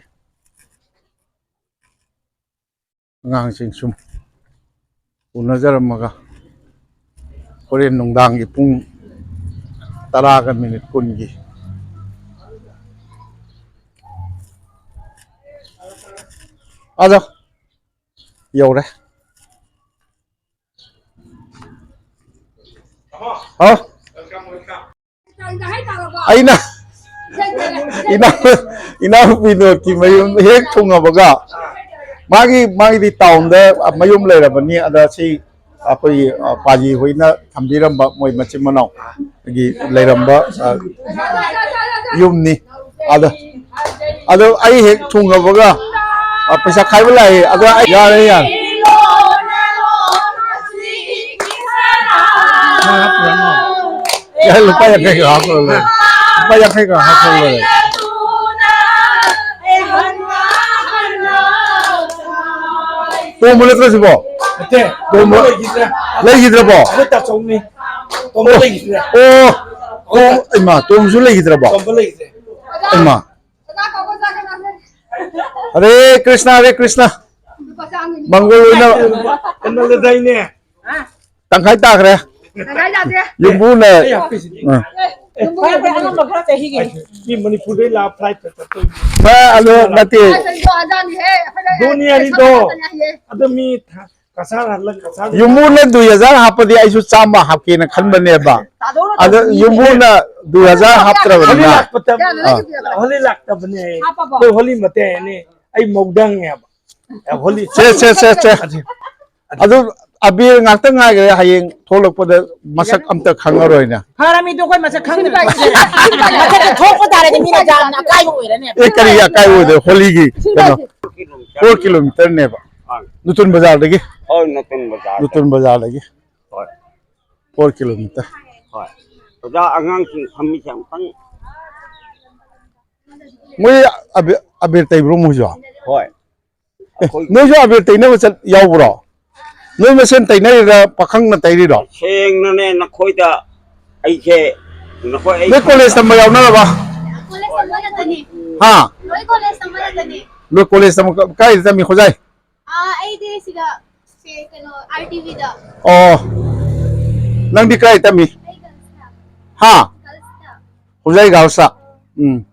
ꯑꯉꯥꯡꯁꯤꯡ ꯁꯨꯝ ꯎꯅꯖꯔꯝꯃꯒ ꯍꯣꯔꯦꯟ ꯅꯨꯡꯗꯥꯡꯒꯤ ꯄꯨꯡ ꯇꯔꯥꯒ ꯃꯤꯅꯤꯠ ꯀꯨꯟꯒꯤ ꯑꯗꯣ ꯌꯧꯔꯦ꯫ ꯍꯥꯎ꯫ ꯑꯩꯅ ꯏꯅꯥꯎ ꯏꯅꯥꯎꯅꯨꯄꯤ ꯅꯣꯠꯀꯤ ꯃꯌꯨꯝ ꯍꯦꯛ ꯊꯨꯡꯉꯕꯒ, ꯃꯥꯒꯤ ꯃꯥꯒꯤꯗꯤ ꯇꯥꯎꯟꯗ ꯃꯌꯨꯝ ꯂꯩꯔꯕꯅꯤ꯫ ꯑꯗ ꯁꯤ ꯑꯩꯈꯣꯏꯒꯤ, ꯑ, ꯄꯥꯖꯤ ꯍꯣꯏꯅ ꯊꯝꯕꯤꯔꯝꯕ ꯃꯣꯏ ꯃꯆꯤꯟ ꯃꯅꯥꯎ ꯒꯤ ꯂꯩꯔꯝꯕ, ꯑ, ꯌꯨꯝꯅꯤ꯫ ꯑꯗ ꯑꯗꯣ ꯑꯩ ꯍꯦꯛ ꯊꯨꯡꯉꯕꯒ, ꯑ, ꯄꯩꯁꯥ ꯈꯥꯏꯕ ꯂꯥꯛꯑꯦ꯫ ꯑꯗꯣ ꯑꯩ ꯌꯥꯔꯦ, ꯌꯥꯔꯦ꯫ ꯌꯥꯔꯦ, ꯂꯨꯄꯥ ꯌꯥꯡꯈꯩꯒ ꯍꯥꯞꯈ꯭ꯔꯣ ꯂꯣꯏꯔꯦ꯫ ꯂꯨꯄꯥ ꯌꯥꯡꯈꯩꯒ ꯍꯥꯞꯈ꯭ꯔꯣ ꯂꯣꯏꯔꯦ꯫ ꯇꯣꯝꯕ ꯅꯠꯇ꯭ꯔꯣ ꯁꯤꯕꯣ? ꯅꯠꯇꯦ, ꯇꯣꯝꯕ ꯂꯩꯈꯤꯗ꯭ꯔꯦ꯫ ꯂꯩꯈꯤꯗ꯭ꯔꯕꯣ? ꯑꯩꯈꯣꯏ ꯇꯥꯆꯧꯅꯤ꯫ ꯇꯣꯝꯕ ꯑꯣ, ꯂꯩꯈꯤꯗ꯭ꯔꯦ꯫ ꯑꯣ, ꯑꯣ, ꯏꯃꯥ, ꯇꯣꯝꯕꯁꯨ ꯂꯩꯈꯤꯗ꯭ꯔꯕꯣ? ꯇꯣꯝꯕ ꯂꯩꯈꯤꯗ꯭ꯔꯦ꯫ ꯏꯃꯥ꯫ ꯍꯔꯦ ꯀ꯭ꯔꯤꯁꯅ, ꯍꯔꯦ ꯀ꯭ꯔꯤꯁꯅ꯫ ꯃꯪꯒꯣꯜ ꯑꯣꯏꯅ ꯀꯩꯅꯣ ꯂꯩꯗꯥꯏꯅꯦ? ꯇꯪꯈꯥꯏ ꯇꯥꯈ꯭ꯔꯦ꯫ ꯇꯪꯈꯥꯏ ꯇꯥꯈ꯭ꯔꯦ꯫ ꯌꯨꯝꯕꯨꯅ, ꯑꯩ ꯍꯥꯞꯄꯤꯁꯤꯗꯤ꯫ ꯑ꯫ ꯑꯦ, ꯌꯨꯝꯕꯨꯅ ꯑꯩꯈꯣꯏ ꯑꯉꯝꯕ ꯈꯔ ꯆꯍꯤꯒꯤ꯫ ꯃꯤ ꯃꯅꯤꯄꯨꯔꯗꯩ ꯂꯥꯛꯑ flight ꯇ ꯆꯠꯇꯣꯏꯅꯤ꯫ ꯃꯥ ꯑꯗꯣ ꯅꯠꯇꯦ꯫ ꯑꯗꯨꯅꯤ ꯑꯅꯤꯗꯣ꯫ ꯑꯗꯨ ꯃꯤ ꯊ-, ꯀꯁꯥꯔ ꯍꯜꯂ-, ꯀꯁꯥꯔ ꯌꯨꯝꯕꯨꯅ ꯗꯨꯏ ꯍꯖꯥꯔ ꯍꯥꯞꯄꯗꯤ ꯑꯩꯁꯨ ꯆꯥꯝꯃ ꯍꯥꯞꯀꯦꯅ ꯈꯟꯕꯅꯦꯕ꯫ ꯇꯥꯗꯧꯔꯣ ꯑꯗ ꯇꯧꯕꯅꯤ꯫ ꯌꯨꯝꯕꯨꯅ ꯗꯨꯏ ꯍꯖꯥꯔ ꯍꯥꯞꯇ꯭ꯔꯕꯅꯤꯅ꯫ ꯍꯣꯂꯤ ꯂꯥꯛꯄꯗ-, ꯑꯥ꯫ ꯍꯣꯂꯤ ꯂꯥꯛꯇꯕꯅꯦ꯫ ꯍꯥꯞꯄꯕꯣ? ꯑꯩꯈꯣꯏ ꯍꯣꯂꯤ ꯃꯇꯩ ꯑꯅꯤ, ꯑꯩ ꯃꯧꯗꯪꯅꯦꯕ꯫ ꯑꯦ, ꯍꯣꯂꯤ꯫ ꯁꯦ, ꯁꯦ, ꯁꯦ, ꯁꯦ꯫ ꯑꯗꯨ ꯑꯕꯤꯔ ꯉꯥꯛꯇ ꯉꯥꯏꯈ꯭ꯔꯦ, ꯍꯌꯦꯡ ꯊꯣꯛꯂꯛꯄꯗ ꯃꯁꯛ ꯑꯝꯇ ꯈꯪꯉꯔꯣꯏꯅꯦ꯫ ꯐꯔꯃꯤꯗꯣ ꯑꯩꯈꯣꯏ ꯃꯁꯛ ꯈꯪꯗ꯭ꯔꯦ꯫ ꯃꯊꯛꯇ ꯊꯣꯛꯄ ꯇꯥꯔꯗꯤ ꯃꯤꯅ ꯌꯥꯝꯅ ꯑꯀꯥꯏꯕ ꯑꯣꯏꯔꯅꯦꯕ꯫ ꯑꯦ, ꯀꯔꯤꯒꯤ ꯑꯀꯥꯏꯕ ꯑꯣꯏꯗꯣꯏ? ꯍꯣꯂꯤꯒꯤ ꯀꯩꯅꯣ, four kilometer ꯅꯦꯕ꯫ ꯑꯥ꯫ ꯅꯨꯇꯨꯟ ꯕꯖꯥꯔꯗꯒꯤ꯫ ꯍꯣꯏ, ꯅꯨꯇꯨꯟ ꯕꯖꯥꯔ꯫ ꯅꯨꯇꯨꯟ ꯕꯖꯥꯔꯗꯒꯤ꯫ ꯍꯣꯏ꯫ Four kilometer꯫ ꯍꯣꯏ꯫ ꯑꯣꯖꯥ, ꯑꯉꯥꯡꯁꯤꯡ ꯐꯝꯃꯤꯁꯦ ꯑꯃꯨꯛꯇꯪ꯫ ꯃꯣꯏ ꯑꯕꯤ-, ꯑꯕꯤꯔ ꯇꯩꯕ꯭ꯔꯣ ꯃꯣꯏꯁꯨ? ꯍꯣꯏ꯫ ꯑꯦ, ꯑꯩꯈꯣꯏ ꯅꯣꯏꯁꯨ ꯑꯕꯤꯔ ꯇꯩꯅꯕ ꯆꯠ-, ꯌꯥꯎꯕ꯭ꯔꯣ? ꯅꯣꯏ ꯃꯁꯦꯟ ꯇꯩꯅꯔꯤꯔꯥ, ꯄꯥꯈꯪꯅ ꯇꯩꯔꯤꯔꯣ? ꯁꯦꯡꯅꯅꯦ, ꯅꯈꯣꯏꯗ ꯑꯩꯁꯦ ꯅꯈꯣꯏ ꯑꯩ ꯅꯣꯏ ꯀꯣꯂꯦꯖ ꯇꯝꯕ ꯌꯥꯎꯅꯔꯕ? ꯀꯣꯂꯦꯖ ꯇꯝꯕ ꯅꯠꯇꯅꯤ꯫ ꯍꯥ? ꯂꯣꯏ ꯀꯣꯂꯦꯖ ꯇꯝꯕ ꯅꯠꯇꯅꯤ꯫ ꯅꯣꯏ ꯀꯣꯂꯦꯖ ꯇꯝꯕ ꯀ-, ꯀꯥꯏꯗ ꯇꯝꯃꯤ, ꯈꯣꯖꯥꯏ? ꯑꯥ, ꯑꯩꯗꯤ ꯁꯤꯗ, ꯁꯤ ꯀꯩꯅꯣ, ꯑꯥꯔ ꯇꯤ ꯚꯤꯗ꯫ ꯑꯣ꯫ ꯅꯪꯗꯤ ꯀꯥꯏ ꯇꯝꯃꯤ? ꯑꯩ ꯒꯔꯜꯁꯇ꯫ ꯍꯥ? ꯒꯔꯜꯁꯇ꯫ ꯈꯣꯖꯥꯏ ꯒꯔꯜꯁꯇ? ꯎꯝ꯫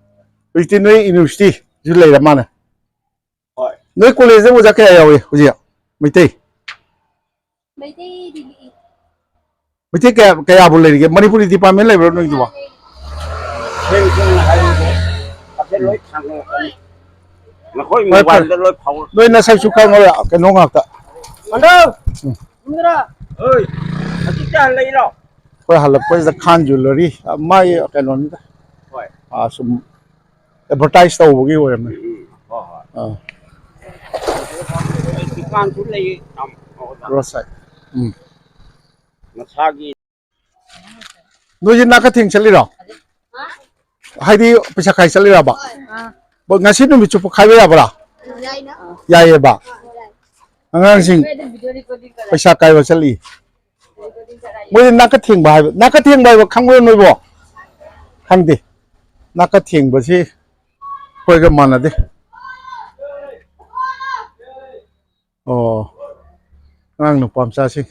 ꯍꯧꯖꯤꯛꯇꯤ ꯅꯣꯏ ꯌꯨꯅꯤꯚꯔꯁꯤꯇꯤꯁꯨ ꯂꯩꯔ ꯃꯥꯜꯂꯦ꯫ ꯍꯣꯏ꯫ ꯅꯣꯏ ꯀꯣꯂꯦꯖꯇ ꯑꯣꯖꯥ ꯀꯌꯥ ꯌꯥꯎꯏ ꯍꯧꯖꯤꯛ? ꯃꯩꯇꯩ? ꯃꯩꯇꯩꯗꯤ ꯂꯤꯛꯏ꯫ ꯃꯩꯇꯩ ꯀꯌꯥ, ꯀꯌꯥꯕꯨ ꯂꯩꯔꯤꯒꯦ? ꯃꯅꯤꯄꯨꯔꯤ ꯗꯤꯄꯥꯔꯠꯃꯦꯟ ꯂꯩꯕ꯭ꯔꯣ ꯅꯣꯏꯗꯨꯕꯣ? ꯂꯩ꯫ ꯁꯦꯡ ꯁꯦꯡꯅ ꯍꯥꯏꯔꯤꯁꯦ꯫ ꯑꯁꯦ ꯂꯣꯏ ꯊꯥꯡꯒꯠꯂꯛꯀꯅꯤ꯫ ꯅꯈꯣꯏ ꯍꯣꯏ, ꯐꯔꯦ꯫ ꯃꯣꯕꯥꯏꯜꯗ ꯂꯣꯏ ꯐꯥꯎ-, ꯅꯣꯏ ꯅꯁꯛꯁꯨ ꯈꯪꯉꯔꯣꯏ, ꯀꯩꯅꯣ ꯉꯥꯛꯇ꯫ ꯍꯜꯂꯣ! ꯎꯝ꯫ ꯌꯨꯝꯗꯔꯣ? ꯍꯣꯏ꯫ ꯍꯧꯖꯤꯛꯇ ꯍꯜꯂꯛꯏꯔꯣ? ꯑꯩꯈꯣꯏ ꯍꯜꯂꯛꯄꯁꯤꯗ ꯈꯥꯟ ꯖꯨꯋꯦꯂꯔꯤ, ꯑ, ꯃꯥꯒꯤ ꯀꯩꯅꯣꯅꯤꯗ꯫ ꯍꯣꯏ꯫ ꯑ, ꯁꯨꯝ ꯑꯦꯗꯚꯔꯇꯥꯏꯁ ꯇꯧꯕꯒꯤ ꯑꯣꯏꯔꯝꯃꯦ꯫ ꯎꯝ, ꯎꯝ꯫ ꯍꯣꯏ, ꯍꯣꯏ꯫ ꯑꯥ꯫ ꯗꯨꯀꯥꯟꯁꯨ ꯂꯩꯌꯦ, ꯇꯥꯃꯣ꯫ ꯔꯣꯗ ꯁꯥꯏꯗ꯫ ꯎꯝ꯫ ꯃꯁꯥꯒꯤ꯫ ꯅꯣꯏꯁꯦ ꯅꯥꯀ ꯊꯦꯡ ꯆꯠꯂꯤꯔꯣ? ꯍꯥꯏꯗꯤ ꯄꯩꯁꯥ ꯈꯥꯏ ꯆꯠꯂꯤꯔꯕ? ꯑꯥ꯫ ꯉꯁꯤ ꯅꯨꯃꯤꯠ ꯆꯨꯞꯄ ꯈꯥꯏꯕ ꯌꯥꯕ꯭ꯔꯥ? ꯌꯥꯏꯅ꯫ ꯌꯥꯏꯌꯦꯕ? ꯑꯥ, ꯌꯥꯏ꯫ ꯑꯉꯥꯡꯁꯤꯡ ꯄꯩꯁꯥ ꯀꯥꯏꯕ ꯆꯠꯂꯤ꯫ ꯃꯣꯏꯗꯤ ꯅꯥꯀ ꯊꯦꯡꯕ ꯍꯥꯏꯕ, ꯅꯥꯀ ꯊꯦꯡꯕ ꯍꯥꯏꯕ ꯈꯪꯕ꯭ꯔꯣ ꯅꯣꯏꯕꯣ? ꯈꯪꯗꯦ꯫ ꯅꯥꯀ ꯊꯦꯡꯕꯁꯤ ꯑꯩꯈꯣꯏꯒ ꯃꯥꯟꯅꯗꯦ꯫ ꯑꯣ, ꯑꯉꯥꯡ ꯅꯨꯄꯥ ꯃꯆꯥꯁꯤ꯫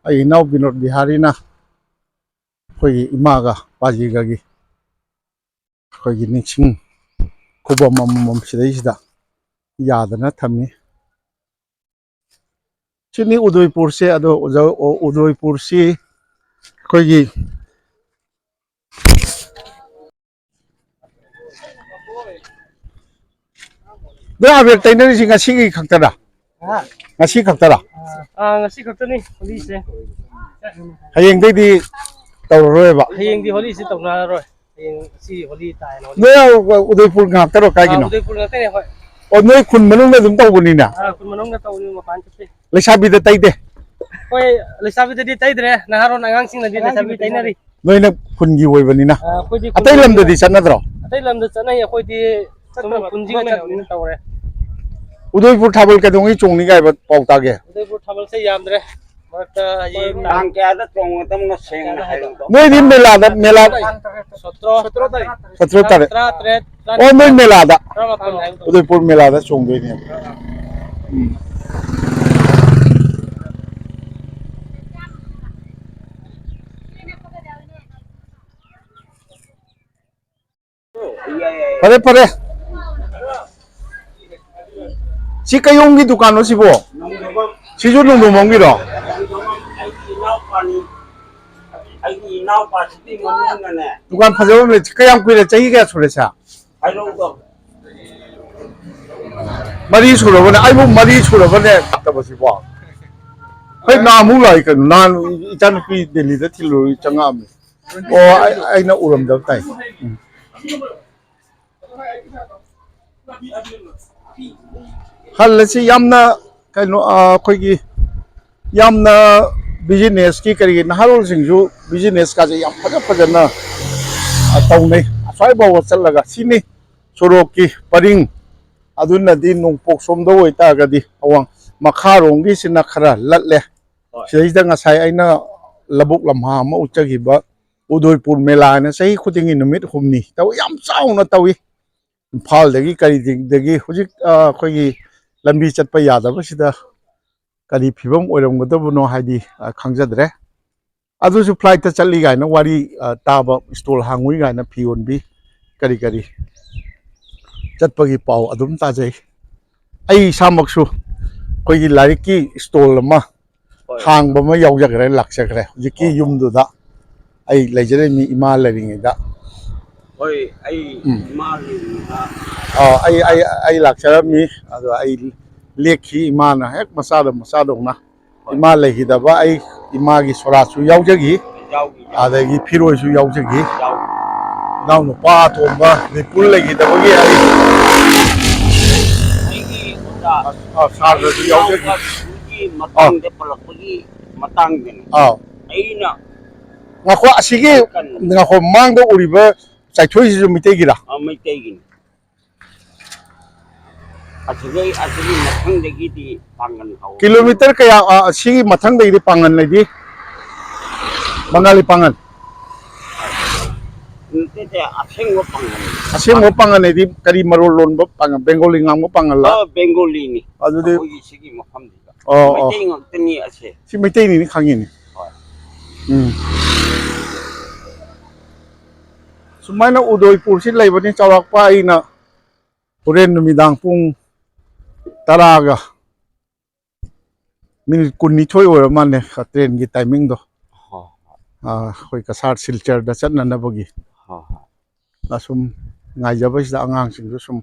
ꯑꯩ ꯏꯅꯥꯎ ꯕꯤꯅꯣꯗ ꯕꯤꯍꯥꯔꯤꯅ ꯑꯩꯈꯣꯏꯒꯤ ꯏꯃꯥꯒ ꯄꯥꯖꯤꯒꯒꯤ ꯑꯩꯈꯣꯏꯒꯤ ꯅꯤꯡꯁꯤꯡ ꯈꯨꯕꯝ ꯑꯃꯃꯝ ꯁꯤꯗꯩꯁꯤꯗ ꯌꯥꯗꯅ ꯊꯝꯃꯤ꯫ ꯁꯤꯅꯤ ꯎꯗꯣꯏꯄꯨꯔꯁꯦ꯫ ꯑꯗꯣ ꯑꯣꯖꯥ, ꯑꯣ, ꯎꯗꯣꯏꯄꯨꯔꯁꯤ ꯑꯩꯈꯣꯏꯒꯤ ꯅꯣꯏ ꯑꯕꯦꯔ ꯇꯩꯅꯔꯤꯁꯤ ꯉꯁꯤꯒꯤ ꯈꯛꯇꯔꯥ? ꯍꯥ? ꯉꯁꯤ ꯈꯛꯇꯔꯥ? ꯑꯥ, ꯉꯁꯤ ꯈꯛꯇꯅꯤ ꯍꯣꯂꯤꯁꯦ꯫ ꯍꯌꯦꯡꯗꯩꯗꯤ ꯇꯧꯔꯔꯣꯏꯕ? ꯍꯌꯦꯡꯗꯤ ꯍꯣꯂꯤꯁꯤ ꯇꯧꯅꯔꯔꯣꯏ꯫ ꯍꯌꯦꯡ ꯉꯁꯤ ꯍꯣꯂꯤ ꯇꯥꯏꯅ ꯍꯣꯂꯤ꯫ ꯅꯣꯏ ꯎꯗꯣꯏꯄꯨꯔ ꯉꯥꯛꯇꯔꯣ? ꯑꯥ, ꯀꯥꯏꯒꯤꯅꯣ? ꯎꯗꯣꯏꯄꯨꯔ ꯉꯥꯛꯇꯅꯦ ꯑꯩꯈꯣꯏ꯫ ꯑꯣ, ꯅꯣꯏ ꯈꯨꯟ ꯃꯅꯨꯡꯗ ꯑꯗꯨꯝ ꯇꯧꯕꯅꯤꯅ? ꯑꯥ, ꯈꯨꯟ ꯃꯅꯨꯡꯗ ꯇꯧꯕꯅꯤ, ꯃꯄꯥꯟ ꯆꯠꯇꯦ꯫ ꯂꯩꯁꯥꯕꯤꯗ ꯇꯩꯗꯦ? ꯍꯣꯏ, ꯂꯩꯁꯥꯕꯤꯗꯗꯤ ꯇꯩꯗ꯭ꯔꯦ, ꯅꯍꯥꯔꯣꯟ ꯑꯉꯥꯡꯁꯤꯡꯅꯗꯤ ꯂꯩꯁꯥꯕꯤ ꯇꯩꯅꯔꯤ꯫ ꯅꯣꯏꯅ ꯈꯨꯟꯒꯤ ꯑꯣꯏꯕꯅꯤꯅ꯫ ꯑ, ꯑꯩꯈꯣꯏꯗꯤ ꯑꯇꯩ ꯈꯨꯟꯒꯤ ꯂꯝꯗꯗꯤ ꯆꯠꯅꯗ꯭ꯔꯣ? ꯑꯇꯩ ꯂꯝꯗ ꯆꯠꯅꯩ, ꯑꯩꯈꯣꯏꯗꯤ ꯁꯨꯝ ꯆꯠꯇꯕ ꯈꯨꯟꯁꯤꯒ ꯃꯐꯝ ꯆꯠ-, ꯂꯩꯕꯅꯤꯅ꯫ ꯇꯧꯔꯦ꯫ ꯎꯗꯣꯏꯄꯨꯔ ꯊꯥꯕꯜ ꯀꯩꯗꯧꯉꯩ ꯆꯣꯡꯅꯤ ꯀꯥꯏꯕ ꯄꯥꯎ ꯇꯥꯒꯦ? ꯎꯗꯣꯏꯄꯨꯔ ꯊꯥꯕꯜꯁꯦ ꯌꯥꯝꯗ꯭ꯔꯦ꯫ ꯃꯔꯛꯇ ꯍꯌꯦꯡ ꯇꯥꯡ ꯀꯌꯥꯗ ꯆꯣꯡꯒꯗꯕꯅꯣ ꯁꯦꯡꯅ ꯍꯥꯏꯔꯛꯎꯗꯣ꯫ ꯅꯣꯏꯗꯤ ꯃꯦꯂꯥꯗ, ꯃꯦꯂꯥ ꯁꯣꯇ꯭ꯔꯣ꯫ ꯁꯣꯇ꯭ꯔꯣ ꯇꯥꯔꯤꯛ꯫ ꯁꯣꯇ꯭ꯔꯣ ꯇꯥꯔꯤꯛ꯫ ꯇꯔꯥꯇꯔꯦꯠ, ꯑꯣ, ꯅꯣꯏ ꯃꯦꯂꯥꯗ꯫ ꯇꯔꯥꯃꯥꯄꯟ ꯍꯥꯏꯕꯗꯣ꯫ ꯎꯗꯣꯏꯄꯨꯔ ꯃꯦꯂꯥꯗ ꯆꯣꯡꯗꯣꯏꯅꯦ꯫ ꯎꯝ꯫ ꯐꯔꯦ, ꯐꯔꯦ꯫ ꯁꯤ ꯀꯩꯌꯣꯝꯒꯤ ꯗꯨꯀꯥꯟꯂꯣ ꯁꯤꯕꯣ? ꯁꯤꯁꯨ ꯅꯣꯡꯗꯣꯝꯕꯝꯒꯤꯔꯣ? ꯑꯩꯒꯤ ꯏꯅꯥꯎꯄꯥꯅꯤ꯫ ꯑꯩꯒꯤ ꯏꯅꯥꯎꯄꯥꯁꯤꯒꯤ ꯃꯃꯤꯡꯅꯅꯦ꯫ ꯗꯨꯀꯥꯟ ꯐꯖꯕ ꯑꯃ ꯂꯩ꯫ ꯀꯌꯥꯝ ꯀꯨꯏꯔꯦ? ꯆꯍꯤ ꯀꯌꯥ ꯁꯨꯔꯦ ꯁꯥ? ꯍꯥꯏꯔꯛꯎꯗꯣ꯫ ꯃꯔꯤ ꯁꯨꯔꯕꯅꯦ꯫ ꯑꯩꯕꯨ ꯃꯔꯤ ꯁꯨꯔꯕꯅꯦ ꯂꯥꯛꯇꯕꯁꯤꯕꯣ꯫ ꯍꯣꯏ, ꯅꯍꯥꯟꯃꯨꯛ ꯂꯥꯛꯏ ꯀꯩꯅꯣ꯫ ꯅꯍꯥꯟ ꯏꯆꯥꯅꯨꯄꯤ ꯗꯦꯜꯂꯤꯗ ꯊꯤꯜꯂꯨꯔ ꯆꯪꯉꯛꯑꯝꯃꯦ꯫ ꯑꯣ, ꯑꯩ-, ꯑꯩꯅ ꯎꯔꯝꯗꯕ ꯇꯥꯏ꯫ ꯎꯝ꯫ ꯍꯜꯂꯁꯤ ꯌꯥꯝꯅ ꯀꯩꯅꯣ, ꯑ, ꯑꯩꯈꯣꯏꯒꯤ ꯌꯥꯝꯅ business ꯀꯤ ꯀꯔꯤꯒꯤ ꯅꯍꯥꯔꯣꯜꯁꯤꯡꯁꯨ business ꯀꯥꯁꯦ ꯌꯥꯝ ꯐꯖ ꯐꯖꯅ, ꯑ, ꯇꯧꯅꯩ꯫ ꯑꯁ꯭ꯋꯥꯏ ꯐꯥꯎꯕ ꯆꯠꯂꯒ ꯁꯤꯅꯤ ꯁꯣꯔꯣꯛꯀꯤ ꯄꯔꯤꯡ꯫ ꯑꯗꯨꯅꯗꯤ ꯅꯣꯡꯄꯣꯛ ꯁꯣꯝꯗ ꯑꯣꯏꯇꯥꯔꯒꯗꯤ ꯑꯋꯥꯡ ꯃꯈꯥꯔꯣꯝꯒꯤꯁꯤꯅ ꯈꯔ ꯂꯠꯂꯦ꯫ ꯍꯣꯏ꯫ ꯁꯤꯗꯩꯁꯤꯗ ꯉꯁꯥꯏ ꯑꯩꯅ ꯂꯧꯕꯨꯛ ꯂꯝꯍꯥꯡ ꯑꯃ ꯎꯠꯆꯈꯤꯕ ꯎꯗꯣꯏꯄꯨꯔ ꯃꯦꯂꯥ ꯍꯥꯏꯅ ꯆꯍꯤ ꯈꯨꯗꯤꯡꯒꯤ ꯅꯨꯃꯤꯠ ꯍꯨꯝꯅꯤ ꯇꯧꯏ꯫ ꯌꯥꯝ ꯆꯥꯎꯅ ꯇꯧꯏ꯫ ꯏꯝꯐꯥꯜꯗꯒꯤ ꯀꯔꯤꯗꯒꯤ ꯍꯧꯖꯤꯛ, ꯑ, ꯑꯩꯈꯣꯏꯒꯤ ꯂꯝꯕꯤ ꯆꯠꯄ ꯌꯥꯗꯕꯁꯤꯗ ꯀꯔꯤ ꯐꯤꯕꯝ ꯑꯣꯏꯔꯝꯒꯗꯕꯅꯣ ꯍꯥꯏꯗꯤ, ꯑ, ꯈꯪꯖꯗ꯭ꯔꯦ꯫ ꯑꯗꯨꯁꯨ flight ꯇ ꯆꯠꯂꯤ ꯀꯥꯏꯅ ꯋꯥꯔꯤ, ꯑ, ꯇꯥꯕ, stall ꯍꯥꯡꯉꯨꯏ ꯀꯥꯏꯅ ꯐꯤ ꯌꯣꯟꯕꯤ ꯀꯔꯤ ꯀꯔꯤ ꯆꯠꯄꯒꯤ ꯄꯥꯎ ꯑꯗꯨꯝ ꯇꯥꯖꯩ꯫ ꯑꯩ ꯏꯁꯥꯃꯛꯁꯨ ꯑꯩꯈꯣꯏꯒꯤ ꯂꯥꯏꯔꯤꯛꯀꯤ stall ꯑꯃ ꯍꯣꯏ꯫ ꯍꯥꯡꯕ ꯑꯃ ꯌꯥꯎꯖꯈ꯭ꯔꯦ, ꯂꯥꯛꯆꯈ꯭ꯔꯦ ꯍꯧꯖꯤꯛꯀꯤ ꯍꯣꯏ꯫ ꯌꯨꯝꯗꯨꯗ꯫ ꯑꯩ ꯂꯩꯖꯔꯝꯃꯤ ꯏꯃꯥ ꯂꯩꯔꯤꯉꯩꯗ꯫ ꯍꯣꯏ, ꯑꯩ ꯎꯝ꯫ ꯏꯃꯥꯒꯤ ꯃꯅꯥꯛ ꯑꯥ, ꯑꯩ, ꯑꯩ, ꯑꯩ ꯂꯥꯛꯆꯔꯝꯃꯤ꯫ ꯑꯗꯣ ꯑꯩ ꯂꯦꯛꯈꯤ꯫ ꯏꯃꯥꯅ ꯍꯦꯛ ꯃꯆꯥꯗ ꯃꯆꯥꯗꯧꯅ꯫ ꯍꯣꯏ꯫ ꯏꯃꯥ ꯂꯩꯈꯤꯗꯕ ꯑꯩ ꯏꯃꯥꯒꯤ ꯁꯣꯔꯥꯠꯁꯨ ꯌꯥꯎꯖꯈꯤ꯫ ꯌꯥꯎꯈꯤ, ꯌꯥꯎꯈꯤ꯫ ꯑꯗꯒꯤ ꯐꯤꯔꯣꯏꯁꯨ ꯌꯥꯎꯖꯈꯤ꯫ ꯌꯥꯎꯈꯤ꯫ ꯏꯅꯥꯎꯅꯨꯄꯥ ꯑꯇꯣꯝꯕ ꯕꯤꯄꯨꯜ ꯂꯩꯈꯤꯗꯕꯒꯤ ꯑꯩ ꯑꯩꯒꯤ ꯑꯣꯖꯥ, ꯑ, ꯁꯥꯔꯗꯁꯨ ꯌꯥꯎꯖꯈꯤ꯫ ꯏꯅꯥꯎꯄꯥꯒꯤ ꯑ꯫ ꯃꯇꯥꯡꯗ ꯄꯜꯂꯛꯄꯒꯤ ꯃꯇꯥꯡꯗꯅꯤ꯫ ꯑꯥꯎ꯫ ꯑꯩꯅ ꯉꯥꯈꯣ, ꯑꯁꯤꯒꯤ, ꯀꯟ- ꯉꯥꯈꯣ, ꯃꯥꯡꯗ ꯎꯔꯤꯕ ꯆꯥꯏꯊꯣꯏꯁꯤꯁꯨ ꯃꯩꯇꯩꯒꯤꯔꯥ? ꯑ, ꯃꯩꯇꯩꯒꯤꯅꯤ꯫ ꯑꯁꯤꯗꯩ, ꯑꯁꯤꯒꯤ ꯃꯊꯪꯗꯒꯤꯗꯤ ꯄꯥꯡꯒꯟ ꯍꯧ-, ꯀꯤꯂꯣꯃꯤꯇꯔ ꯀꯌꯥ, ꯑ, ꯑꯁꯤꯒꯤ ꯃꯊꯪꯗꯒꯤꯗꯤ ꯄꯥꯡꯒꯟ ꯂꯩꯗꯤ? ꯕꯪꯒꯥꯂꯤ ꯄꯥꯡꯒꯟ? ꯅꯠꯇꯦ, ꯑꯁꯦꯡꯕ ꯄꯥꯡꯒꯟ꯫ ꯑꯁꯦꯡꯕ ꯄꯥꯡꯒꯟ ꯍꯥꯏꯗꯤ ꯀꯔꯤ ꯃꯔꯣꯜ ꯂꯣꯟꯕ ꯄꯥꯡꯒꯟ? ꯕꯦꯡꯒꯣꯂꯤ ꯉꯥꯡꯕ ꯄꯥꯡꯒꯜꯂ? ꯑ, ꯕꯦꯡꯒꯣꯂꯤꯅꯤ꯫ ꯑꯗꯨꯗꯤ ꯑꯩꯈꯣꯏꯒꯤ ꯁꯤꯒꯤ ꯃꯐꯝꯁꯤꯗ꯫ ꯑꯣ, ꯑꯣ꯫ ꯃꯩꯇꯩ ꯉꯥꯛꯇꯅꯤ ꯑꯁꯦ꯫ ꯁꯤ ꯃꯩꯇꯩꯅꯤꯅꯦ ꯈꯪꯉꯤꯅꯦ꯫ ꯍꯣꯏ꯫ ꯎꯝ꯫ ꯁꯨꯃꯥꯏꯅ ꯎꯗꯣꯏꯄꯨꯔꯁꯤ ꯂꯩꯕꯅꯤ, ꯆꯥꯎꯔꯥꯛꯄ ꯑꯩꯅ ꯍꯣꯔꯦꯟ ꯅꯨꯃꯤꯗꯥꯡ ꯄꯨꯡ ꯇꯔꯥꯒ ꯃꯤꯅꯤꯠ ꯀꯨꯟꯅꯤꯊꯣꯏ ꯑꯣꯏꯔ ꯃꯥꯜꯂꯦ, ꯇ꯭ꯔꯦꯟꯒꯤ ꯇꯥꯏꯃꯤꯡꯗꯣ꯫ ꯍꯣꯏ, ꯍꯣꯏ꯫ ꯑꯥ, ꯑꯩꯈꯣꯏ ꯀꯁꯥꯔ ꯁꯤꯜꯆꯔꯗ ꯆꯠꯅꯅꯕꯒꯤ꯫ ꯍꯣꯏ, ꯍꯣꯏ꯫ ꯑꯁꯨꯝ ꯉꯥꯏꯖꯕꯁꯤꯗ ꯑꯉꯥꯡꯁꯤꯡꯁꯨ ꯁꯨꯝ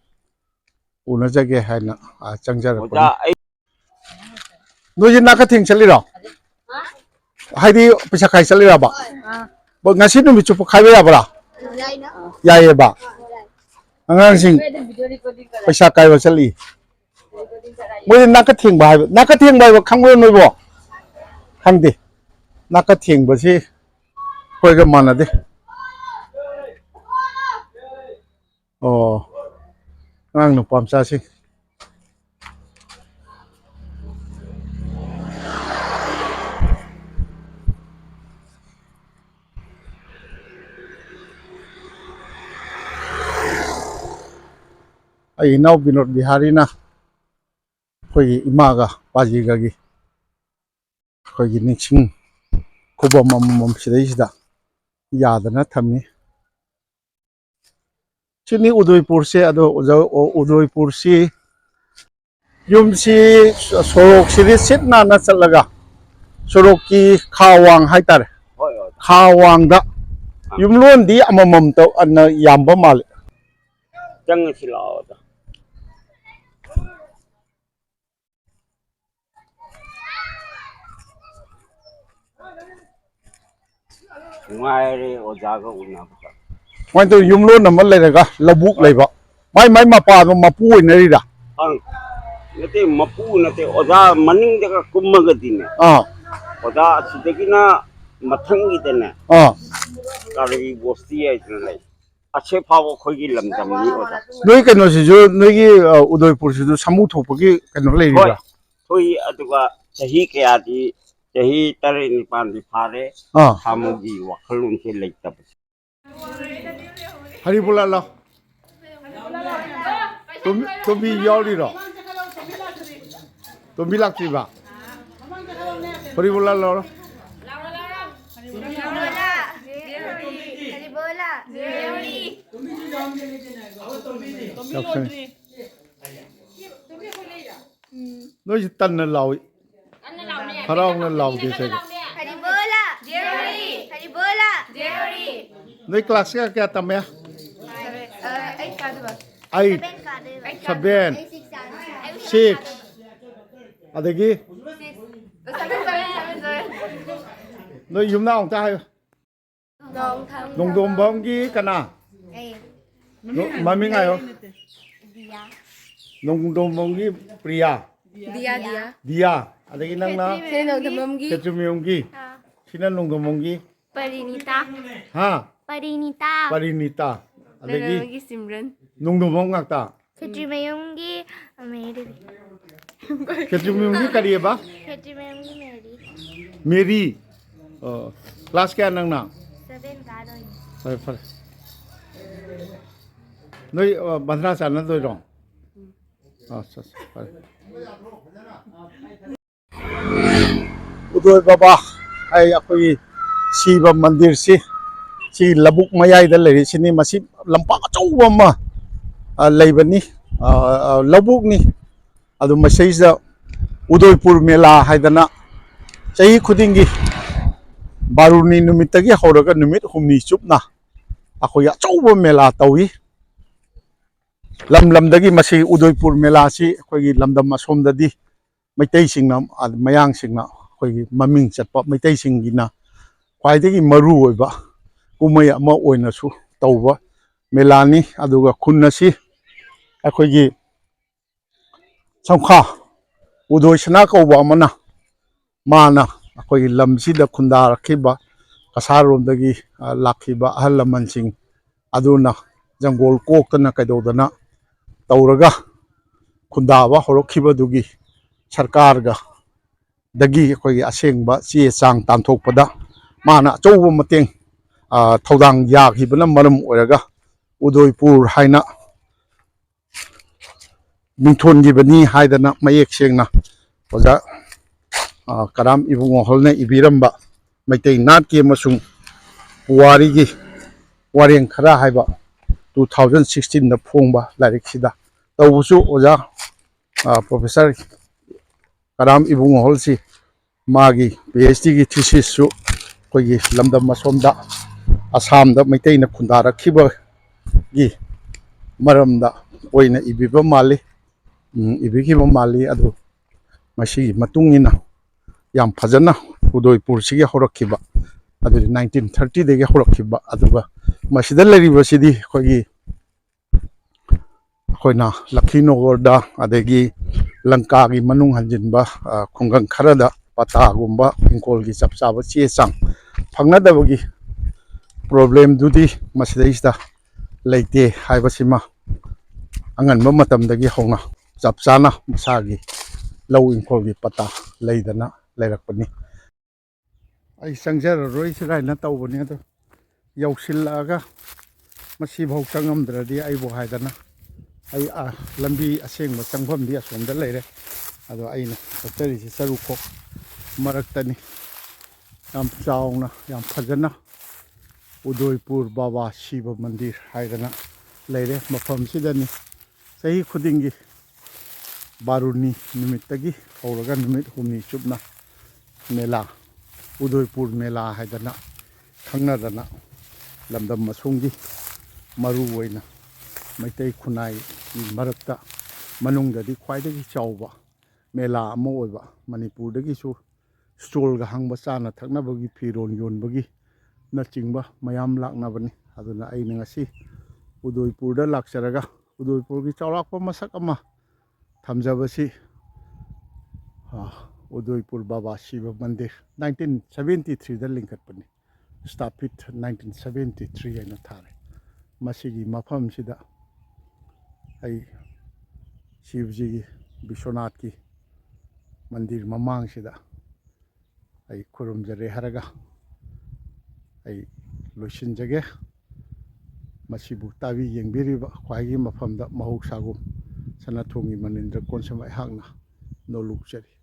ꯎꯅꯖꯒꯦ ꯍꯥꯏꯅ, ꯑꯥ, ꯆꯪꯖꯔꯛꯄꯅꯤ꯫ ꯑꯣꯖꯥ, ꯑꯩ ꯅꯣꯏꯁꯦ ꯅꯥꯀꯊꯦꯡ ꯆꯠꯂꯤꯔꯣ? ꯍꯥꯏꯗꯤ ꯄꯩꯁꯥ ꯈꯥꯏ ꯆꯠꯂꯤꯔꯕ? ꯑꯥ꯫ ꯉꯁꯤ ꯅꯨꯃꯤꯠ ꯆꯨꯞꯄ ꯈꯥꯏꯕ ꯌꯥꯕ꯭ꯔꯥ? ꯌꯥꯏꯅ꯫ ꯌꯥꯏꯌꯦꯕ꯫ ꯑꯉꯥꯡꯁꯤꯡ ꯄꯩꯁꯥ ꯀꯥꯏꯕ ꯆꯠꯂꯤ꯫ ꯃꯣꯏꯗꯤ ꯅꯥꯀꯊꯦꯡꯕ ꯍꯥꯏꯕ, ꯅꯥꯀꯊꯦꯡꯕ ꯍꯥꯏꯕ ꯈꯪꯕ꯭ꯔꯣ ꯅꯣꯏꯕꯣ? ꯈꯪꯗꯦ꯫ ꯅꯥꯀꯊꯦꯡꯕꯁꯤ ꯑꯩꯈꯣꯏꯒ ꯃꯥꯟꯅꯗꯦ꯫ ꯑꯣ, ꯑꯉꯥꯡ ꯅꯨꯄꯥ ꯃꯆꯥꯁꯤꯡ꯫ ꯑꯩ ꯏꯅꯥꯎ ꯕꯤꯅꯣꯗ ꯕꯤꯍꯥꯔꯤꯅ ꯑꯩꯈꯣꯏꯒꯤ ꯏꯃꯥꯒ ꯄꯥꯖꯤꯒꯒꯤ ꯑꯩꯈꯣꯏꯒꯤ ꯅꯤꯡꯁꯤꯡ ꯈꯨꯕꯝ ꯑꯃꯃꯝ ꯁꯤꯗꯩꯁꯤꯗ ꯌꯥꯗꯅ ꯊꯝꯃꯤ꯫ ꯁꯤꯅꯤ ꯎꯗꯣꯏꯄꯨꯔꯁꯦ꯫ ꯑꯗꯣ ꯎꯖ-, ꯎ-, ꯎꯗꯣꯏꯄꯨꯔꯁꯤ ꯌꯨꯝꯁꯤ ꯁꯣꯔꯣꯛꯁꯤꯗꯤ ꯁꯤꯠ ꯅꯥꯟꯅ ꯆꯠꯂꯒ ꯁꯣꯔꯣꯛꯀꯤ ꯈꯥ ꯋꯥꯡ ꯍꯥꯏꯇꯥꯔꯦ꯫ ꯍꯣꯏ, ꯍꯣꯏ꯫ ꯈꯥ ꯋꯥꯡꯗ ꯑꯥ꯫ ꯌꯨꯝꯂꯣꯟꯗꯤ ꯑꯃꯃꯝꯇ ꯑꯅ ꯌꯥꯝꯕ ꯃꯥꯜꯂꯦ꯫ ꯆꯪꯉꯁꯤ ꯂꯥꯛꯑꯣꯗ꯫ ꯅꯨꯡꯉꯥꯏꯔꯦ ꯑꯣꯖꯥꯒ ꯎꯅꯕꯗ꯫ ꯁꯨꯃꯥꯏꯅ ꯇꯧꯋꯤ, ꯌꯨꯝꯂꯣꯟ ꯑꯃ ꯂꯩꯔꯒ ꯂꯧꯕꯨꯛ ꯍꯣꯏ꯫ ꯂꯩꯕ꯫ ꯃꯥꯏ ꯃꯥꯏ ꯃꯄꯥꯗꯣ ꯃꯄꯨ ꯑꯣꯏꯅꯔꯤꯔꯥ? ꯑꯪ꯫ ꯅꯠꯇꯦ, ꯃꯄꯨ ꯅꯠꯇꯦ, ꯑꯣꯖꯥ ꯃꯅꯤꯡꯗꯒ ꯀꯨꯝꯃꯒꯗꯤꯅꯦ꯫ ꯑꯥ꯫ ꯑꯣꯖꯥ ꯑꯁꯤꯗꯒꯤꯅ ꯃꯊꯪꯒꯤꯗꯅꯦ ꯑꯥ ꯀꯥꯔꯕꯤ ꯕꯣꯁꯇꯤ ꯍꯥꯏꯗꯅ ꯂꯩ꯫ ꯑꯁꯤ ꯐꯥꯎꯕ ꯑꯩꯈꯣꯏꯒꯤ ꯂꯝꯗꯝꯅꯤ ꯑꯣꯖꯥ꯫ ꯅꯣꯏ ꯀꯩꯅꯣꯁꯤꯁꯨ, ꯅꯣꯏꯒꯤ ꯑ, ꯎꯗꯣꯏꯄꯨꯔꯁꯤꯁꯨ ꯁꯥꯃꯨ ꯊꯣꯛꯄꯒꯤ ꯀꯩꯅꯣ ꯍꯣꯏ ꯂꯩꯔꯤꯕ꯭ꯔꯥ? ꯊꯣꯛꯏ꯫ ꯑꯗꯨꯒ ꯆꯍꯤ ꯀꯌꯥꯗꯤ, ꯆꯍꯤ ꯇꯔꯦꯠ ꯅꯤꯄꯥꯜꯗꯤ ꯐꯥꯔꯦ ꯑꯥ ꯁꯥꯃꯨꯒꯤ ꯋꯥꯈꯜꯂꯣꯟꯁꯦ ꯂꯩꯇꯕ꯫ ꯍꯔꯤꯕꯨꯂꯥ ꯂꯥꯎ꯫ ꯇꯣꯝꯕꯤ, ꯇꯣꯝꯕꯤ ꯌꯥꯎꯔꯤꯔꯣ? ꯇꯣꯝꯕꯤ ꯂꯥꯛꯇ꯭ꯔꯤꯕ? ꯍꯔꯤꯕꯨꯂꯥ ꯂꯥꯎꯔꯣ꯫ ꯂꯥꯎꯁꯪ꯫ ꯅꯣꯏꯁꯤ ꯇꯟꯅ ꯂꯥꯎꯏ꯫ ꯍꯔꯥꯎꯅ ꯂꯥꯎꯗꯦ ꯁꯤꯗꯤ꯫ ꯍꯔꯤꯕꯣꯂꯥ! ꯍꯔꯤꯕꯣꯂꯥ! ꯅꯣꯏ ꯀ꯭ꯂꯥꯁ ꯀꯌꯥ ꯀꯌꯥ ꯇꯝꯃꯦ? ꯑꯩꯠ꯫ ꯁꯚꯦꯟ꯫ ꯁꯤꯛꯁ꯫ ꯑꯗꯒꯤ ꯅꯣꯏ ꯌꯨꯝꯅꯥꯛ ꯑꯃꯨꯛꯇ ꯍꯥꯏꯌꯨ꯫ ꯅꯣꯡꯗꯣꯝꯕꯝꯒꯤ ꯀꯅꯥ? ꯑꯩ꯫ ꯅꯣ-, ꯃꯃꯤꯡ ꯍꯥꯏꯌꯣ꯫ ꯗꯤꯌꯥ꯫ ꯅꯣꯡꯗꯣꯝꯕꯝꯒꯤ ꯄ꯭ꯔꯤꯌꯥ꯫ ꯗꯤꯌꯥ, ꯗꯤꯌꯥ꯫ ꯗꯤꯌꯥ꯫ ꯑꯗꯒꯤ ꯅꯪꯅ? ꯁꯤꯅ ꯅꯣꯡꯗꯣꯝꯕꯝꯒꯤ꯫ ꯈꯦꯇ꯭ꯔꯤꯃꯌꯨꯝꯒꯤ꯫ ꯑꯥ꯫ ꯁꯤꯅ ꯅꯣꯡꯗꯣꯝꯕꯝꯒꯤ꯫ ꯄꯔꯤꯅꯤꯇꯥ꯫ ꯍꯥ? ꯄꯔꯤꯅꯤꯇꯥ꯫ ꯄꯔꯤꯅꯤꯇꯥ꯫ ꯑꯗꯒꯤ? ꯅꯣꯡꯗꯣꯝꯕꯝꯒꯤ ꯁꯤꯝꯔꯟ꯫ ꯅꯣꯡꯗꯣꯝꯕꯝ ꯉꯥꯛꯇ? ꯈꯦꯇ꯭ꯔꯤꯃꯌꯨꯝꯒꯤ ꯃꯦꯔꯤ꯫ ꯈꯦꯇ꯭ꯔꯤꯃꯌꯨꯝꯒꯤ ꯀꯔꯤꯑꯕ? ꯈꯦꯇ꯭ꯔꯤꯃꯌꯨꯝꯒꯤ ꯃꯦꯔꯤ꯫ ꯃꯦꯔꯤ꯫ ꯑꯣ, ꯀ꯭ꯂꯥꯁ ꯀꯌꯥ ꯅꯪꯅ? ꯁꯚꯦꯟ ꯀꯥꯗꯣꯏꯅꯤ꯫ ꯐꯔꯦ, ꯐꯔꯦ꯫ ꯅꯣꯏ, ꯑ, ꯕꯟꯗ꯭ꯔꯥ ꯆꯥꯟꯅꯗꯣꯏꯔꯣ? ꯑꯠꯆꯥ, ꯑꯠꯆꯥ, ꯐꯔꯦ꯫ ꯎꯗꯣꯏ ꯕꯕꯥ ꯍꯥꯏ ꯑꯩꯈꯣꯏꯒꯤ ꯁꯤꯕ ꯃꯟꯗꯤꯔꯁꯤ, ꯁꯤ ꯂꯧꯕꯨꯛ ꯃꯌꯥꯏꯗ ꯂꯩꯔꯤꯁꯤꯅꯤ꯫ ꯃꯁꯤ ꯂꯝꯄꯥꯛ ꯑꯆꯧꯕ ꯑꯃ, ꯑ, ꯂꯩꯕꯅꯤ, ꯑ, ꯑ, ꯂꯧꯕꯨꯛꯅꯤ꯫ ꯑꯗꯨ ꯃꯁꯤꯗꯩꯁꯤꯗ ꯎꯗꯣꯏꯄꯨꯔ ꯃꯦꯂꯥ ꯍꯥꯏꯗꯅ ꯆꯍꯤ ꯈꯨꯗꯤꯡꯒꯤ ꯕꯥꯔꯨꯅꯤ ꯅꯨꯃꯤꯠꯇꯒꯤ ꯍꯧꯔꯒ ꯅꯨꯃꯤꯠ ꯍꯨꯝꯅꯤ ꯆꯨꯞꯅ ꯑꯩꯈꯣꯏꯒꯤ ꯑꯆꯧꯕ ꯃꯦꯂꯥ ꯇꯧꯏ꯫ ꯂꯝ ꯂꯝꯗꯒꯤ ꯃꯁꯤ ꯎꯗꯣꯏꯄꯨꯔ ꯃꯦꯂꯥꯁꯤ ꯑꯩꯈꯣꯏꯒꯤ ꯂꯝꯗꯝ ꯑꯁꯣꯝꯗꯗꯤ ꯃꯩꯇꯩꯁꯤꯡꯅ, ꯃꯌꯥꯡꯁꯤꯡꯅ, ꯑꯩꯈꯣꯏꯒꯤ ꯃꯃꯤꯡ ꯆꯠꯄ ꯃꯩꯇꯩꯁꯤꯡꯒꯤꯅ ꯈ꯭ꯋꯥꯏꯗꯒꯤ ꯃꯔꯨ ꯑꯣꯏꯕ ꯀꯨꯝꯍꯩ ꯑꯃ ꯑꯣꯏꯅꯁꯨ ꯇꯧꯕ ꯃꯦꯂꯥꯅꯤ꯫ ꯑꯗꯨꯒ ꯈꯨꯟ ꯑꯁꯤ ꯑꯩꯈꯣꯏꯒꯤ ꯁꯝꯈꯥ ꯎꯗꯣꯏ ꯁꯅꯥ ꯀꯧꯕ ꯑꯃꯅ, ꯃꯥꯅ ꯑꯩꯈꯣꯏꯒꯤ ꯂꯝꯁꯤꯗ ꯈꯨꯟꯗꯥꯔꯛꯈꯤꯕ ꯀꯁꯥꯔꯔꯣꯝꯗꯒꯤ, ꯑ, ꯂꯥꯛꯈꯤꯕ ꯑꯍꯜ ꯂꯃꯟꯁꯤꯡ ꯑꯗꯨꯅ ꯖꯪꯒꯣꯜ ꯀꯣꯛꯇꯅ ꯀꯩꯗꯧꯗꯅ ꯇꯧꯔꯒ ꯈꯨꯟꯗꯥꯕ ꯍꯧꯔꯛꯈꯤꯕꯗꯨꯒꯤ ꯁꯔꯀꯥꯔꯒ ꯗꯒꯤ ꯑꯩꯈꯣꯏꯒꯤ ꯑꯁꯦꯡꯕ ꯆꯦ ꯆꯥꯡ ꯇꯥꯟꯊꯣꯛꯄꯗ ꯃꯥꯅ ꯑꯆꯧꯕ ꯃꯇꯦꯡ, ꯑ, ꯊꯧꯗꯥꯡ ꯌꯥꯈꯤꯕꯅ ꯃꯔꯝ ꯑꯣꯏꯔꯒ ꯎꯗꯣꯏꯄꯨꯔ ꯍꯥꯏꯅ ꯃꯤꯡꯊꯣꯟꯈꯤꯕꯅꯤ ꯍꯥꯏꯗꯅ ꯃꯌꯦꯛ ꯁꯦꯡꯅ ꯑꯣꯖꯥ, ꯑ, ꯀꯔꯥꯝ ꯏꯕꯨꯡꯉꯣꯍꯜꯅ ꯏꯕꯤꯔꯝꯕ ꯃꯩꯇꯩ ꯅꯥꯠꯀꯤ ꯑꯃꯁꯨꯡ ꯄꯨꯋꯥꯔꯤꯒꯤ ꯋꯥꯔꯦꯡ ꯈꯔ ꯍꯥꯏꯕ two thousand sixteen ꯗ ꯐꯣꯡꯕ ꯂꯥꯏꯔꯤꯛꯁꯤꯗ ꯇꯧꯕꯁꯨ ꯑꯣꯖꯥ, ꯑ, ꯄ꯭ꯔꯣꯐꯦꯁꯔ ꯀꯔꯥꯝ ꯏꯕꯨꯡꯉꯣꯍꯜꯁꯤ ꯃꯥꯒꯤ ꯄꯤ ꯑꯩꯆ ꯗꯤꯒꯤ ꯊꯤꯁꯤꯁꯁꯨ ꯑꯩꯈꯣꯏꯒꯤ ꯂꯝꯗꯝ ꯑꯁꯣꯝꯗ ꯑꯁꯥꯝꯗ ꯃꯩꯇꯩꯅ ꯈꯨꯟꯗꯥꯔꯛꯈꯤꯕꯒꯤ ꯃꯔꯝꯗ ꯑꯣꯏꯅ ꯏꯕꯤꯕ ꯃꯥꯜꯂꯤ, ꯎꯝ, ꯏꯕꯤꯈꯤꯕ ꯃꯥꯜꯂꯤ꯫ ꯑꯗꯨ ꯃꯁꯤꯒꯤ ꯃꯇꯨꯡ ꯏꯟꯅ ꯌꯥꯝ ꯐꯖꯅ ꯎꯗꯣꯏꯄꯨꯔꯁꯤꯒꯤ ꯍꯧꯔꯛꯈꯤꯕ, ꯑꯗꯨꯗꯤ nineteen thirty ꯗꯒꯤ ꯍꯧꯔꯛꯈꯤꯕ, ꯑꯗꯨꯒ ꯃꯁꯤꯗ ꯂꯩꯔꯤꯕꯁꯤꯗꯤ ꯑꯩꯈꯣꯏꯒꯤ ꯑꯩꯈꯣꯏꯅ ꯂꯈꯤꯅꯣꯒꯔꯗ ꯑꯗꯒꯤ ꯂꯪꯀꯥꯒꯤ ꯃꯅꯨꯡ ꯍꯟꯖꯤꯟꯕ, ꯑ, ꯈꯨꯡꯒꯪ ꯈꯔꯗ ꯄꯇꯥꯒꯨꯝꯕ ꯏꯪꯈꯣꯜꯒꯤ ꯆꯞ ꯆꯥꯕ ꯆꯦ ꯆꯥꯡ ꯐꯪꯅꯗꯕꯒꯤ ꯄ꯭ꯔꯣꯕ꯭ꯂꯦꯝꯗꯨꯗꯤ ꯃꯁꯤꯗꯩꯁꯤꯗ ꯂꯩꯇꯦ ꯍꯥꯏꯕꯁꯤꯃ ꯑꯉꯟꯕ ꯃꯇꯝꯗꯒꯤ ꯍꯧꯅ ꯆꯞ ꯆꯥꯅ ꯃꯁꯥꯒꯤ ꯂꯧ ꯏꯪꯈꯣꯜꯒꯤ ꯄꯇꯥ ꯂꯩꯗꯅ ꯂꯩꯔꯛꯄꯅꯤ꯫ ꯑꯩ ꯆꯪꯖꯔꯔꯣꯏꯁꯤꯔꯥ ꯍꯥꯏꯅ ꯇꯧꯕꯅꯤ, ꯑꯗꯣ ꯌꯧꯁꯤꯜꯂꯛꯑꯒ ꯃꯁꯤꯐꯥꯎ ꯆꯪꯉꯝꯗ꯭ꯔꯗꯤ ꯑꯩꯕꯨ ꯍꯥꯏꯗꯅ ꯑꯩ, ꯑ, ꯂꯝꯕꯤ ꯑꯁꯦꯡꯕ ꯆꯪꯐꯝꯗꯤ ꯑꯁꯣꯝꯗ ꯂꯩꯔꯦ꯫ ꯑꯗꯣ ꯑꯩꯅ ꯆꯠꯆꯔꯤꯁꯤ ꯆꯔꯨꯈꯣꯛ ꯃꯔꯛꯇꯅꯤ꯫ ꯌꯥꯝ ꯆꯥꯎꯅ, ꯌꯥꯝ ꯐꯖꯅ ꯎꯗꯣꯏꯄꯨꯔ ꯕꯥꯕꯥ ꯁꯤꯕ ꯃꯟꯗꯤꯔ ꯍꯥꯏꯗꯅ ꯂꯩꯔꯦ꯫ ꯃꯐꯝꯁꯤꯗꯅꯤ ꯆꯍꯤ ꯈꯨꯗꯤꯡꯒꯤ ꯕꯥꯔꯨꯅꯤ ꯅꯨꯃꯤꯠꯇꯒꯤ ꯍꯧꯔꯒ ꯅꯨꯃꯤꯠ ꯍꯨꯝꯅꯤ ꯆꯨꯞꯅ ꯃꯦꯂꯥ, ꯎꯗꯣꯏꯄꯨꯔ ꯃꯦꯂꯥ ꯍꯥꯏꯗꯅ ꯈꯪꯅꯗꯅ ꯂꯝꯗꯝ ꯑꯁꯣꯝꯒꯤ ꯃꯔꯨ ꯑꯣꯏꯅ ꯃꯩꯇꯩ ꯈꯨꯟꯅꯥꯏꯒꯤ ꯃꯔꯛꯇ ꯃꯅꯨꯡꯗꯗꯤ ꯈ꯭ꯋꯥꯏꯗꯒꯤ ꯆꯥꯎꯕ ꯃꯦꯂꯥ ꯑꯃ ꯑꯣꯏꯕ, ꯃꯅꯤꯄꯨꯔꯗꯒꯤꯁꯨ ꯁ꯭ꯇꯣꯜꯒ ꯍꯥꯡꯕ, ꯆꯥꯅ ꯊꯛꯅꯕꯒꯤ ꯐꯤꯔꯣꯜ ꯌꯣꯟꯕꯒꯤꯅꯆꯤꯡꯕ ꯃꯌꯥꯝ ꯂꯥꯛꯅꯕꯅꯤ꯫ ꯑꯗꯨꯅ ꯑꯩꯅ ꯉꯁꯤ ꯎꯗꯣꯏꯄꯨꯔꯗ ꯂꯥꯛꯆꯔꯒ ꯎꯗꯣꯏꯄꯨꯔꯒꯤ ꯆꯥꯎꯔꯥꯛꯄ ꯃꯁꯛ ꯑꯃ ꯊꯝꯖꯕꯁꯤ, ꯑ, ꯎꯗꯣꯏꯄꯨꯔ ꯕꯥꯕꯥ ꯁꯤꯕ ꯃꯟꯗꯤꯔ, ꯅꯥꯏꯟꯇꯤꯟ ꯁꯕꯦꯟꯇꯤ ꯊ꯭ꯔꯤꯗ ꯂꯤꯡꯈꯠꯄꯅꯤ꯫ ꯁ꯭ꯇꯥꯄꯤꯠ ꯅꯥꯏꯟꯇꯤꯟ ꯁꯕꯦꯟꯇꯤ ꯊ꯭ꯔꯤ ꯍꯥꯏꯅ ꯊꯥꯔꯦ꯫ ꯃꯁꯤꯒꯤ ꯃꯐꯝꯁꯤꯗ ꯑꯩ ꯁꯤꯕꯖꯤꯒꯤ, ꯕꯤꯁ꯭ꯋꯅꯥꯊꯀꯤ ꯃꯟꯗꯤꯔ ꯃꯃꯥꯡꯁꯤꯗ ꯑꯩ ꯈꯨꯔꯨꯝꯖꯔꯦ ꯍꯥꯏꯔꯒ ꯑꯩ ꯂꯣꯏꯁꯤꯟꯖꯒꯦ꯫ ꯃꯁꯤꯕꯨ ꯇꯥꯕꯤ ꯌꯦꯡꯕꯤꯔꯤꯕ ꯈ꯭ꯋꯥꯏꯒꯤ ꯃꯐꯝꯗ ꯃꯍꯧꯁꯥꯒꯨꯝ ꯁꯅꯥꯊꯣꯡꯒꯤ ꯃꯅꯤꯟꯗ꯭ꯔ ꯀꯣꯟꯁꯝ ꯑꯩꯍꯥꯛꯅ ꯅꯣꯂꯨꯛꯆꯔꯤ꯫